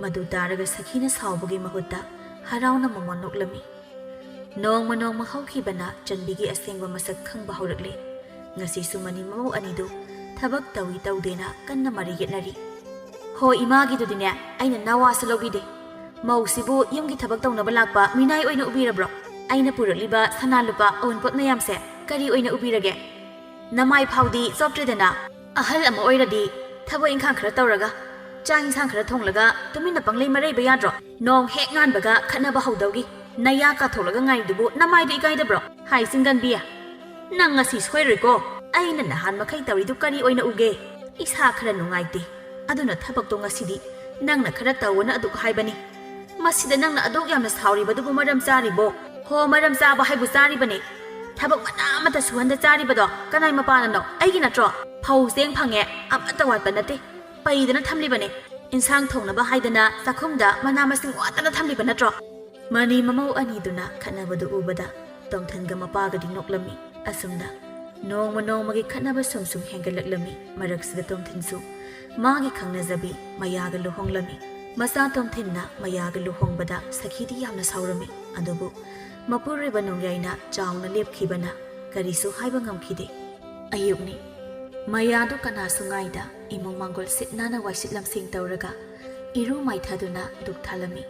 ꯃꯗꯨ ꯇꯥꯔꯒ ꯁꯈꯤꯅ ꯁꯥꯎꯕꯒꯤ ꯃꯍꯨꯠꯇ ꯍꯔꯥꯎꯅ ꯃꯃꯣꯟ ꯅꯣꯛꯂꯝꯃꯤ꯫ ꯅꯣꯡꯃ ꯅꯣꯡꯃ ꯍꯧꯈꯤꯕꯅ ꯆꯟꯕꯤꯒꯤ ꯑꯁꯦꯡꯕ ꯃꯁꯛ ꯈꯪꯕ ꯍꯧꯔꯛꯂꯦ꯫ ꯉꯁꯤꯁꯨ ꯃꯅꯤ ꯃꯃꯧ ꯑꯅꯤꯗꯨ ꯊꯕꯛ ꯇꯧꯏ ꯇꯧꯗꯦꯅ ꯀꯟꯅ ꯃꯔꯩ ꯌꯦꯠꯅꯔꯤ꯫ ꯍꯣ, ꯏꯃꯥꯒꯤꯗꯨꯗꯤꯅꯦ, ꯑꯩꯅ ꯅꯋꯥꯁꯨ ꯂꯧꯕꯤꯗꯦ꯫ ꯃꯧꯁꯤꯕꯨ ꯌꯨꯝꯒꯤ ꯊꯕꯛ ꯇꯧꯅꯕ ꯂꯥꯛꯄ ꯃꯤꯅꯥꯏ ꯑꯣꯏꯅ ꯎꯕꯤꯔꯕ꯭ꯔꯣ? ꯑꯩꯅ ꯄꯨꯔꯛꯂꯤꯕ ꯁꯅꯥ ꯂꯨꯄꯥ ꯑꯋꯨꯟꯄꯣꯠ ꯃꯌꯥꯝꯁꯦ ꯀꯔꯤ ꯑꯣꯏꯅ ꯎꯕꯤꯔꯒꯦ? ꯅꯃꯥꯏ ꯐꯥꯎꯗꯤ ꯆꯣꯞꯇ꯭ꯔꯦꯗꯅ꯫ ꯑꯍꯜ ꯑꯃ ꯑꯣꯏꯔꯗꯤ ꯊꯕꯛ ꯏꯪꯈꯥꯡ ꯈꯔ ꯇꯧꯔꯒ, ꯆꯥꯛ ꯏꯟꯁꯥꯡ ꯈꯔ ꯊꯣꯡꯂꯒ ꯇꯨꯃꯤꯟꯅ ꯄꯪꯂꯩ ꯃꯔꯩꯕ ꯌꯥꯗ꯭ꯔꯣ? ꯅꯣꯡ ꯍꯦꯛ ꯉꯥꯟꯕꯒ ꯈꯠꯅꯕ ꯍꯧꯗꯧꯒꯤ ꯅꯌꯥ ꯀꯥꯊꯣꯛꯂꯒ ꯉꯥꯏꯔꯤꯗꯨꯕꯨ ꯅꯃꯥꯏꯗꯨ ꯏꯀꯥꯏꯗꯕ꯭ꯔꯣ? ꯍꯥꯏ ꯆꯤꯡꯒꯟꯕꯤ, ꯅꯪ ꯉꯁꯤ ꯁꯣꯏꯔꯣꯏꯀꯣ꯫ ꯑꯩꯅ ꯅꯍꯥꯟ ꯃꯈꯩ ꯇꯧꯔꯤꯗꯨ ꯀꯔꯤ ꯑꯣꯏꯅ ꯎꯒꯦ? ꯏꯁꯥ ꯈꯔ ꯅꯨꯡꯉꯥꯏꯇꯦ, ꯑꯗꯨꯅ ꯊꯕꯛꯇꯣ ꯉꯁꯤꯗꯤ ꯅꯪꯅ ꯈꯔ ꯇꯧꯑꯣꯅ ꯑꯗꯨꯛ ꯍꯥꯏꯕꯅꯤ꯫ ꯃꯁꯤꯗ ꯅꯪꯅ ꯑꯗꯨꯛ ꯌꯥꯝꯅ ꯁꯥꯎꯔꯤꯕꯗꯨꯕꯨ ꯃꯔꯝ ꯆꯥꯔꯤꯕꯣ? ꯍꯣ, ꯃꯔꯝ ꯆꯥꯕ ꯍꯥꯏꯕꯨ ꯆꯥꯔꯤꯕꯅꯤ꯫ ꯊꯕꯛ ꯃꯅꯥ ꯑꯃꯠꯇ ꯁꯨꯍꯟꯗ ꯆꯥꯔꯤꯕꯗꯣ ꯀꯅꯥꯏ ꯃꯄꯥꯅꯅꯣ? ꯑꯩꯒꯤ ꯅꯠꯇ꯭ꯔꯣ? ꯐꯧ ꯆꯦꯡ ꯐꯪꯉꯦ, ꯑꯃꯠꯇ ꯋꯥꯠꯄ ꯅꯠꯇꯦ꯫ ꯄꯩꯗꯅ ꯊꯝꯂꯤꯕꯅꯤ꯫ ꯏꯟꯁꯥꯡ ꯊꯣꯡꯅꯕ ꯍꯥꯏꯗꯅ ꯆꯥꯛꯈꯨꯝꯗ ꯃꯅꯥ ꯃꯁꯤꯡ ꯋꯥꯠꯇꯅ ꯊꯝꯂꯤꯕ ꯅꯠꯇ꯭ꯔꯣ? ꯃꯅꯤ ꯃꯃꯧ ꯑꯅꯤꯗꯨꯅ ꯈꯠꯅꯕꯗꯨ ꯎꯕꯗ ꯇꯣꯝꯊꯤꯟꯒ ꯃꯄꯥꯒꯗꯤ ꯅꯣꯛꯂꯝꯃꯤ꯫ ꯑꯁꯨꯝꯅ ꯅꯣꯡꯃ ꯅꯣꯡꯃꯒꯤ ꯈꯠꯅꯕ ꯁꯨꯝ ꯁꯨꯝ ꯍꯦꯟꯒꯠꯂꯛꯂꯝꯃꯤ꯫ ꯃꯔꯛꯁꯤꯗ ꯇꯣꯝꯊꯤꯟꯁꯨ ꯃꯥꯒꯤ ꯈꯪꯅꯖꯕꯤ ꯃꯌꯥꯒ ꯂꯨꯍꯣꯡꯂꯝꯃꯤ꯫ ꯃꯆꯥ ꯇꯣꯝꯊꯤꯟꯅ ꯃꯌꯥꯒ ꯂꯨꯍꯣꯡꯕꯗ ꯁꯈꯤꯗꯤ ꯌꯥꯝꯅ ꯁꯥꯎꯔꯝꯃꯤ꯫ ꯑꯗꯨꯕꯨ ꯃꯄꯨꯔꯣꯏꯕ ꯅꯣꯡꯌꯥꯏꯅ ꯆꯥꯎꯅ ꯂꯦꯞꯈꯤꯕꯅ ꯀꯔꯤꯁꯨ ꯍꯥꯏꯕ ꯉꯝꯈꯤꯗꯦ꯫ ꯑꯌꯨꯛꯅꯤ꯫ ꯃꯌꯥꯗꯨ ꯀꯅꯥꯁꯨ ꯉꯥꯏꯗ ꯏꯃꯨꯡ ꯃꯪꯒꯣꯜ ꯁꯤꯠ ꯅꯥꯟꯅ ꯋꯥꯏꯁꯤꯠ ꯂꯝꯁꯦꯡ ꯇꯧꯔꯒ ꯏꯔꯨ ꯃꯥꯏꯊꯗꯨꯅ ꯙꯨꯛ ꯊꯥꯜꯂꯝꯃꯤ꯫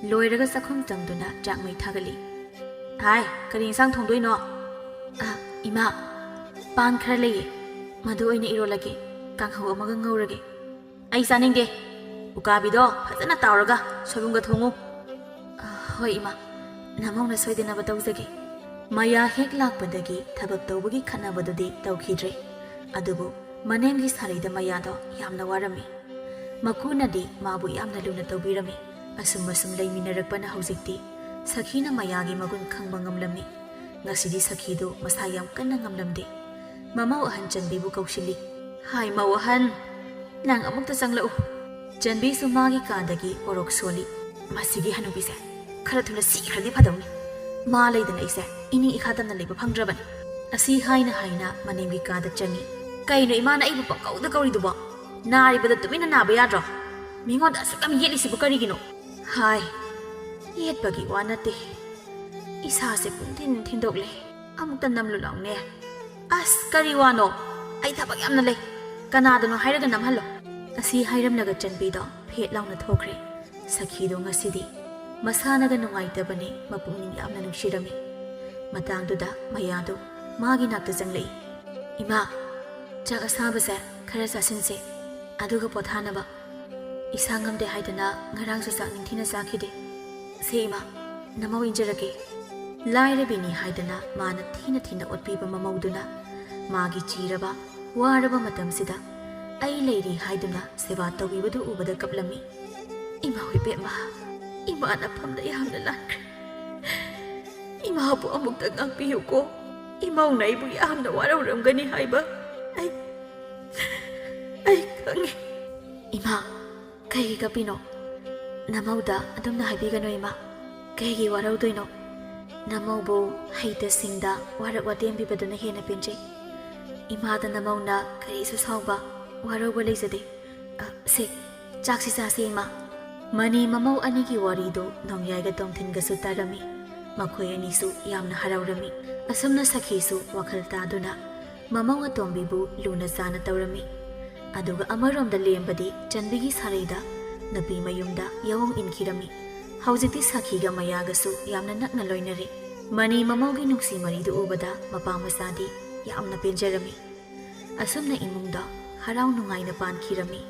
ꯂꯣꯏꯔꯒ ꯆꯥꯛꯈꯨꯝ ꯆꯪꯗꯨꯅ ꯆꯥꯛ ꯃꯩ ꯊꯥꯒꯠꯂꯤ꯫ "ꯍꯥꯏ, ꯀꯔꯤ ꯏꯟꯁꯥꯡ ꯊꯣꯡꯗꯣꯏꯅꯣ?" "ꯑ, ꯏꯃꯥ, ꯄꯥꯟ ꯈꯔ ꯂꯩꯌꯦ, ꯃꯗꯨ ꯑꯣꯏꯅ ꯏꯔꯣꯜꯂꯒꯦ, ꯀꯥꯡꯍꯧ ꯑꯃꯒ ꯉꯧꯔꯒꯦ꯫" "ꯑꯩ ꯆꯥꯅꯤꯡꯗꯦ꯫ ꯎꯀꯥꯕꯤꯗꯣ ꯐꯖꯅ ꯇꯥꯎꯔꯒ ꯁꯣꯏꯕꯨꯝꯒ ꯊꯣꯡꯉꯨ꯫" "ꯑ, ꯍꯣꯏ ꯏꯃꯥ, ꯅꯃꯧꯅ ꯁꯣꯏꯗꯅꯕ ꯇꯧꯖꯒꯦ꯫" ꯃꯌꯥ ꯍꯦꯛ ꯂꯥꯛꯄꯗꯒꯤ ꯊꯕꯛ ꯇꯧꯕꯒꯤ ꯈꯠꯅꯕꯗꯨꯗꯤ ꯇꯧꯈꯤꯗ꯭ꯔꯦ꯫ ꯑꯗꯨꯕꯨ ꯃꯅꯦꯝꯒꯤ ꯁꯥꯔꯩꯗ ꯃꯌꯥꯗꯣ ꯌꯥꯝꯅ ꯋꯥꯔꯝꯃꯤ꯫ ꯃꯀꯨꯅꯗꯤ ꯃꯥꯕꯨ ꯌꯥꯝꯅ ꯂꯨꯅ ꯇꯧꯕꯤꯔꯝꯃꯤ꯫ ꯑꯁꯨꯝ ꯑꯁꯨꯝ ꯂꯩꯃꯤꯟꯅꯔꯛꯄꯅ ꯍꯧꯖꯤꯛꯇꯤ ꯁꯈꯤꯅ ꯃꯌꯥꯒꯤ ꯃꯒꯨꯟ ꯈꯪꯕ ꯉꯝꯂꯝꯃꯤ꯫ ꯉꯁꯤꯗꯤ ꯁꯈꯤꯗꯨ ꯃꯁꯥ ꯌꯥꯝ ꯀꯟꯅ ꯉꯝꯂꯝꯗꯦ꯫ ꯃꯃꯧ ꯑꯍꯟ ꯆꯟꯕꯤꯕꯨ ꯀꯧꯁꯤꯜꯂꯤ꯫ "ꯍꯥꯏ, ꯃꯧ ꯑꯍꯟ, ꯅꯪ ꯑꯃꯨꯛꯇ ꯆꯪꯂꯛꯎ꯫" ꯆꯟꯕꯤꯁꯨ ꯃꯥꯒꯤ ꯀꯥꯗꯒꯤ ꯄꯣꯔꯣꯛ ꯁꯣꯜꯂꯤ꯫ "ꯃꯁꯤꯒꯤ ꯍꯅꯨꯕꯤꯁꯦ ꯈꯔ ꯊꯨꯅ ꯁꯤꯈ꯭ꯔꯗꯤ ꯐꯗꯧꯅꯤ꯫ ꯃꯥ ꯂꯩꯗꯅ ꯑꯩꯁꯦ ꯏꯅꯤꯡ ꯏꯈꯥ ꯇꯝꯅ ꯂꯩꯕ ꯐꯪꯗ꯭ꯔꯕꯅꯤ꯫" ꯑꯁꯤ ꯍꯥꯏꯅ ꯍꯥꯏꯅ ꯃꯅꯦꯝꯒꯤ ꯀꯥꯗ ꯆꯪꯉꯤ꯫ "ꯀꯩꯅꯣ ꯏꯃꯥꯅ ꯑꯩꯕꯨ ꯄꯪꯀꯧꯗ ꯀꯧꯔꯤꯗꯨꯕꯣ? ꯅꯥꯔꯤꯕꯗ ꯇꯨꯃꯤꯟꯅ ꯅꯥꯕ ꯌꯥꯗ꯭ꯔꯣ? ꯃꯤꯉꯣꯟꯗ ꯑꯁꯨꯛ ꯌꯥꯝ ꯌꯦꯠꯂꯤꯁꯤꯕꯨ ꯀꯔꯤꯒꯤꯅꯣ?" "ꯍꯥꯏ, ꯌꯦꯠꯄꯒꯤ ꯋꯥ ꯅꯠꯇꯦ꯫ ꯏꯁꯥꯁꯦ ꯄꯨꯡꯊꯤꯟ ꯊꯤꯟꯗꯣꯛꯂꯦ꯫ ꯑꯃꯨꯛꯇ ꯅꯝꯂꯨ ꯂꯥꯎꯅꯦ꯫" "ꯑꯁ, ꯀꯔꯤ ꯋꯥꯅꯣ? ꯑꯩ ꯊꯕꯛ ꯌꯥꯝꯅ ꯂꯩ꯫ ꯀꯅꯥꯗꯅꯣ ꯍꯥꯏꯔꯒ ꯅꯝꯍꯜꯂꯣ꯫" ꯑꯁꯤ ꯍꯥꯏꯔꯝꯂꯒ ꯆꯟꯕꯤꯗꯣ ꯐꯦꯠ ꯂꯥꯎꯅ ꯊꯣꯛꯈ꯭ꯔꯦ꯫ ꯁꯈꯤꯗꯣ ꯉꯁꯤꯗꯤ ꯃꯁꯥꯅꯒ ꯅꯨꯡꯉꯥꯏꯇꯕꯅꯦ, ꯃꯄꯨꯛꯅꯤꯡ ꯌꯥꯝꯅ ꯅꯨꯡꯁꯤꯔꯝꯃꯤ꯫ ꯃꯇꯥꯡꯗꯨꯗ ꯃꯌꯥꯗꯨ ꯃꯥꯒꯤ ꯅꯥꯛꯇ ꯆꯪꯂꯛꯏ꯫ "ꯏꯃꯥ, ꯆꯥꯛ ꯑꯁꯥꯕꯁꯦ ꯈꯔ ꯆꯥꯁꯤꯟꯁꯦ, ꯑꯗꯨꯒ ꯄꯣꯊꯥꯅꯕ꯫ ꯏꯁꯥ ꯉꯝꯗꯦ ꯍꯥꯏꯗꯅ ꯉꯔꯥꯡꯁꯨ ꯆꯥꯛ ꯅꯤꯡꯊꯤꯅ ꯆꯥꯈꯤꯗꯦ꯫ ꯁꯦ ꯏꯃꯥ, ꯅꯃꯧ ꯏꯟꯖꯔꯒꯦ꯫" ꯂꯥꯏꯔꯕꯤꯅꯤ ꯍꯥꯏꯗꯅ ꯃꯥꯅ ꯊꯤꯅ ꯊꯤꯅ ꯑꯣꯠꯄꯤꯕ ꯃꯃꯧꯗꯨꯅ ꯃꯥꯒꯤ ꯆꯤꯔꯕ, ꯋꯥꯔꯕ ꯃꯇꯝꯁꯤꯗ ꯑꯩ ꯂꯩꯔꯤ ꯍꯥꯏꯗꯨꯅ ꯁꯦꯕꯥ ꯇꯧꯕꯤꯕꯗꯨ ꯎꯕꯗ ꯀꯞꯂꯝꯃꯤ꯫ "ꯏꯃꯥ ꯏꯕꯦꯝꯃ, ꯏꯃꯥꯅ ꯐꯝꯗ ꯌꯥꯝꯅ ꯂꯥꯟꯈ꯭ꯔꯦ꯫ ꯏꯃꯥꯕꯨ ꯑꯃꯨꯛꯇ ꯉꯥꯛꯄꯤꯌꯨꯀꯣ꯫ ꯏꯃꯧꯅ ꯑꯩꯕꯨ ꯌꯥꯝꯅ ꯋꯥꯔꯧꯔꯝꯒꯅꯤ ꯍꯥꯏꯕ ꯑꯩ, ꯑꯩ ꯈꯪꯉꯤ꯫" "ꯏꯃꯥ, ꯀꯩꯒꯤ ꯀꯞꯄꯤꯅꯣ? ꯅꯃꯧꯗ ꯑꯗꯨꯝꯅ ꯍꯥꯏꯕꯤꯒꯅꯨ ꯏꯃꯥ꯫ ꯀꯩꯒꯤ ꯋꯥꯔꯧꯗꯣꯏꯅꯣ? ꯅꯃꯧꯕꯨ ꯍꯩꯇ ꯁꯤꯡꯗ ꯋꯥꯔꯛ ꯋꯥꯇꯦꯝꯕꯤꯕꯗꯨꯅ ꯍꯦꯟꯅ ꯄꯦꯟꯖꯩ꯫ ꯏꯃꯥꯗ ꯅꯃꯧꯅ ꯀꯔꯤꯁꯨ ꯁꯥꯎꯕ, ꯋꯥꯔꯧꯕ ꯂꯩꯖꯗꯦ꯫ ꯑ, ꯁꯦ, ꯆꯥꯛꯁꯤ ꯆꯥꯁꯤ ꯏꯃꯥ꯫" ꯃꯅꯤ ꯃꯃꯧ ꯑꯅꯤꯒꯤ ꯋꯥꯔꯤꯗꯨ ꯅꯣꯡꯌꯥꯏꯒ ꯇꯣꯝꯊꯤꯟꯒꯁꯨ ꯇꯥꯔꯝꯃꯤ꯫ ꯃꯈꯣꯏ ꯑꯅꯤꯁꯨ ꯌꯥꯝꯅ ꯍꯔꯥꯎꯔꯝꯃꯤ꯫ ꯑꯁꯨꯝꯅ ꯁꯈꯤꯁꯨ ꯋꯥꯈꯜ ꯇꯥꯗꯨꯅ ꯃꯃꯧ ꯑꯇꯣꯝꯕꯤꯕꯨ ꯂꯨꯅ ꯆꯥꯅ ꯇꯧꯔꯝꯃꯤ꯫ ꯑꯗꯨꯒ ꯑꯃꯔꯣꯝꯗ ꯂꯦꯝꯕꯗꯤ ꯆꯟꯕꯤꯒꯤ ꯁꯥꯔꯩꯗ ꯅꯨꯄꯤ ꯃꯌꯨꯝꯗ ꯌꯥꯑꯣꯡ ꯏꯟꯈꯤꯔꯝꯃꯤ꯫ ꯍꯧꯖꯤꯛꯇꯤ ꯁꯥꯈꯤꯒ ꯃꯌꯥꯒꯁꯨ ꯌꯥꯝꯅ ꯅꯛꯅ ꯂꯣꯏꯅꯔꯦ꯫ ꯃꯅꯤ ꯃꯃꯧꯒꯤ ꯅꯨꯡꯁꯤ ꯃꯔꯤꯗꯨ ꯎꯕꯗ ꯃꯄꯥ ꯃꯆꯥꯗꯤ ꯌꯥꯝꯅ ꯄꯦꯟꯖꯔꯝꯃꯤ꯫ ꯑꯁꯨꯝꯅ ꯏꯃꯨꯡꯗ ꯍꯔꯥꯎ ꯅꯨꯡꯉꯥꯏꯅ ꯄꯥꯟꯈꯤꯔꯝꯃꯤ꯫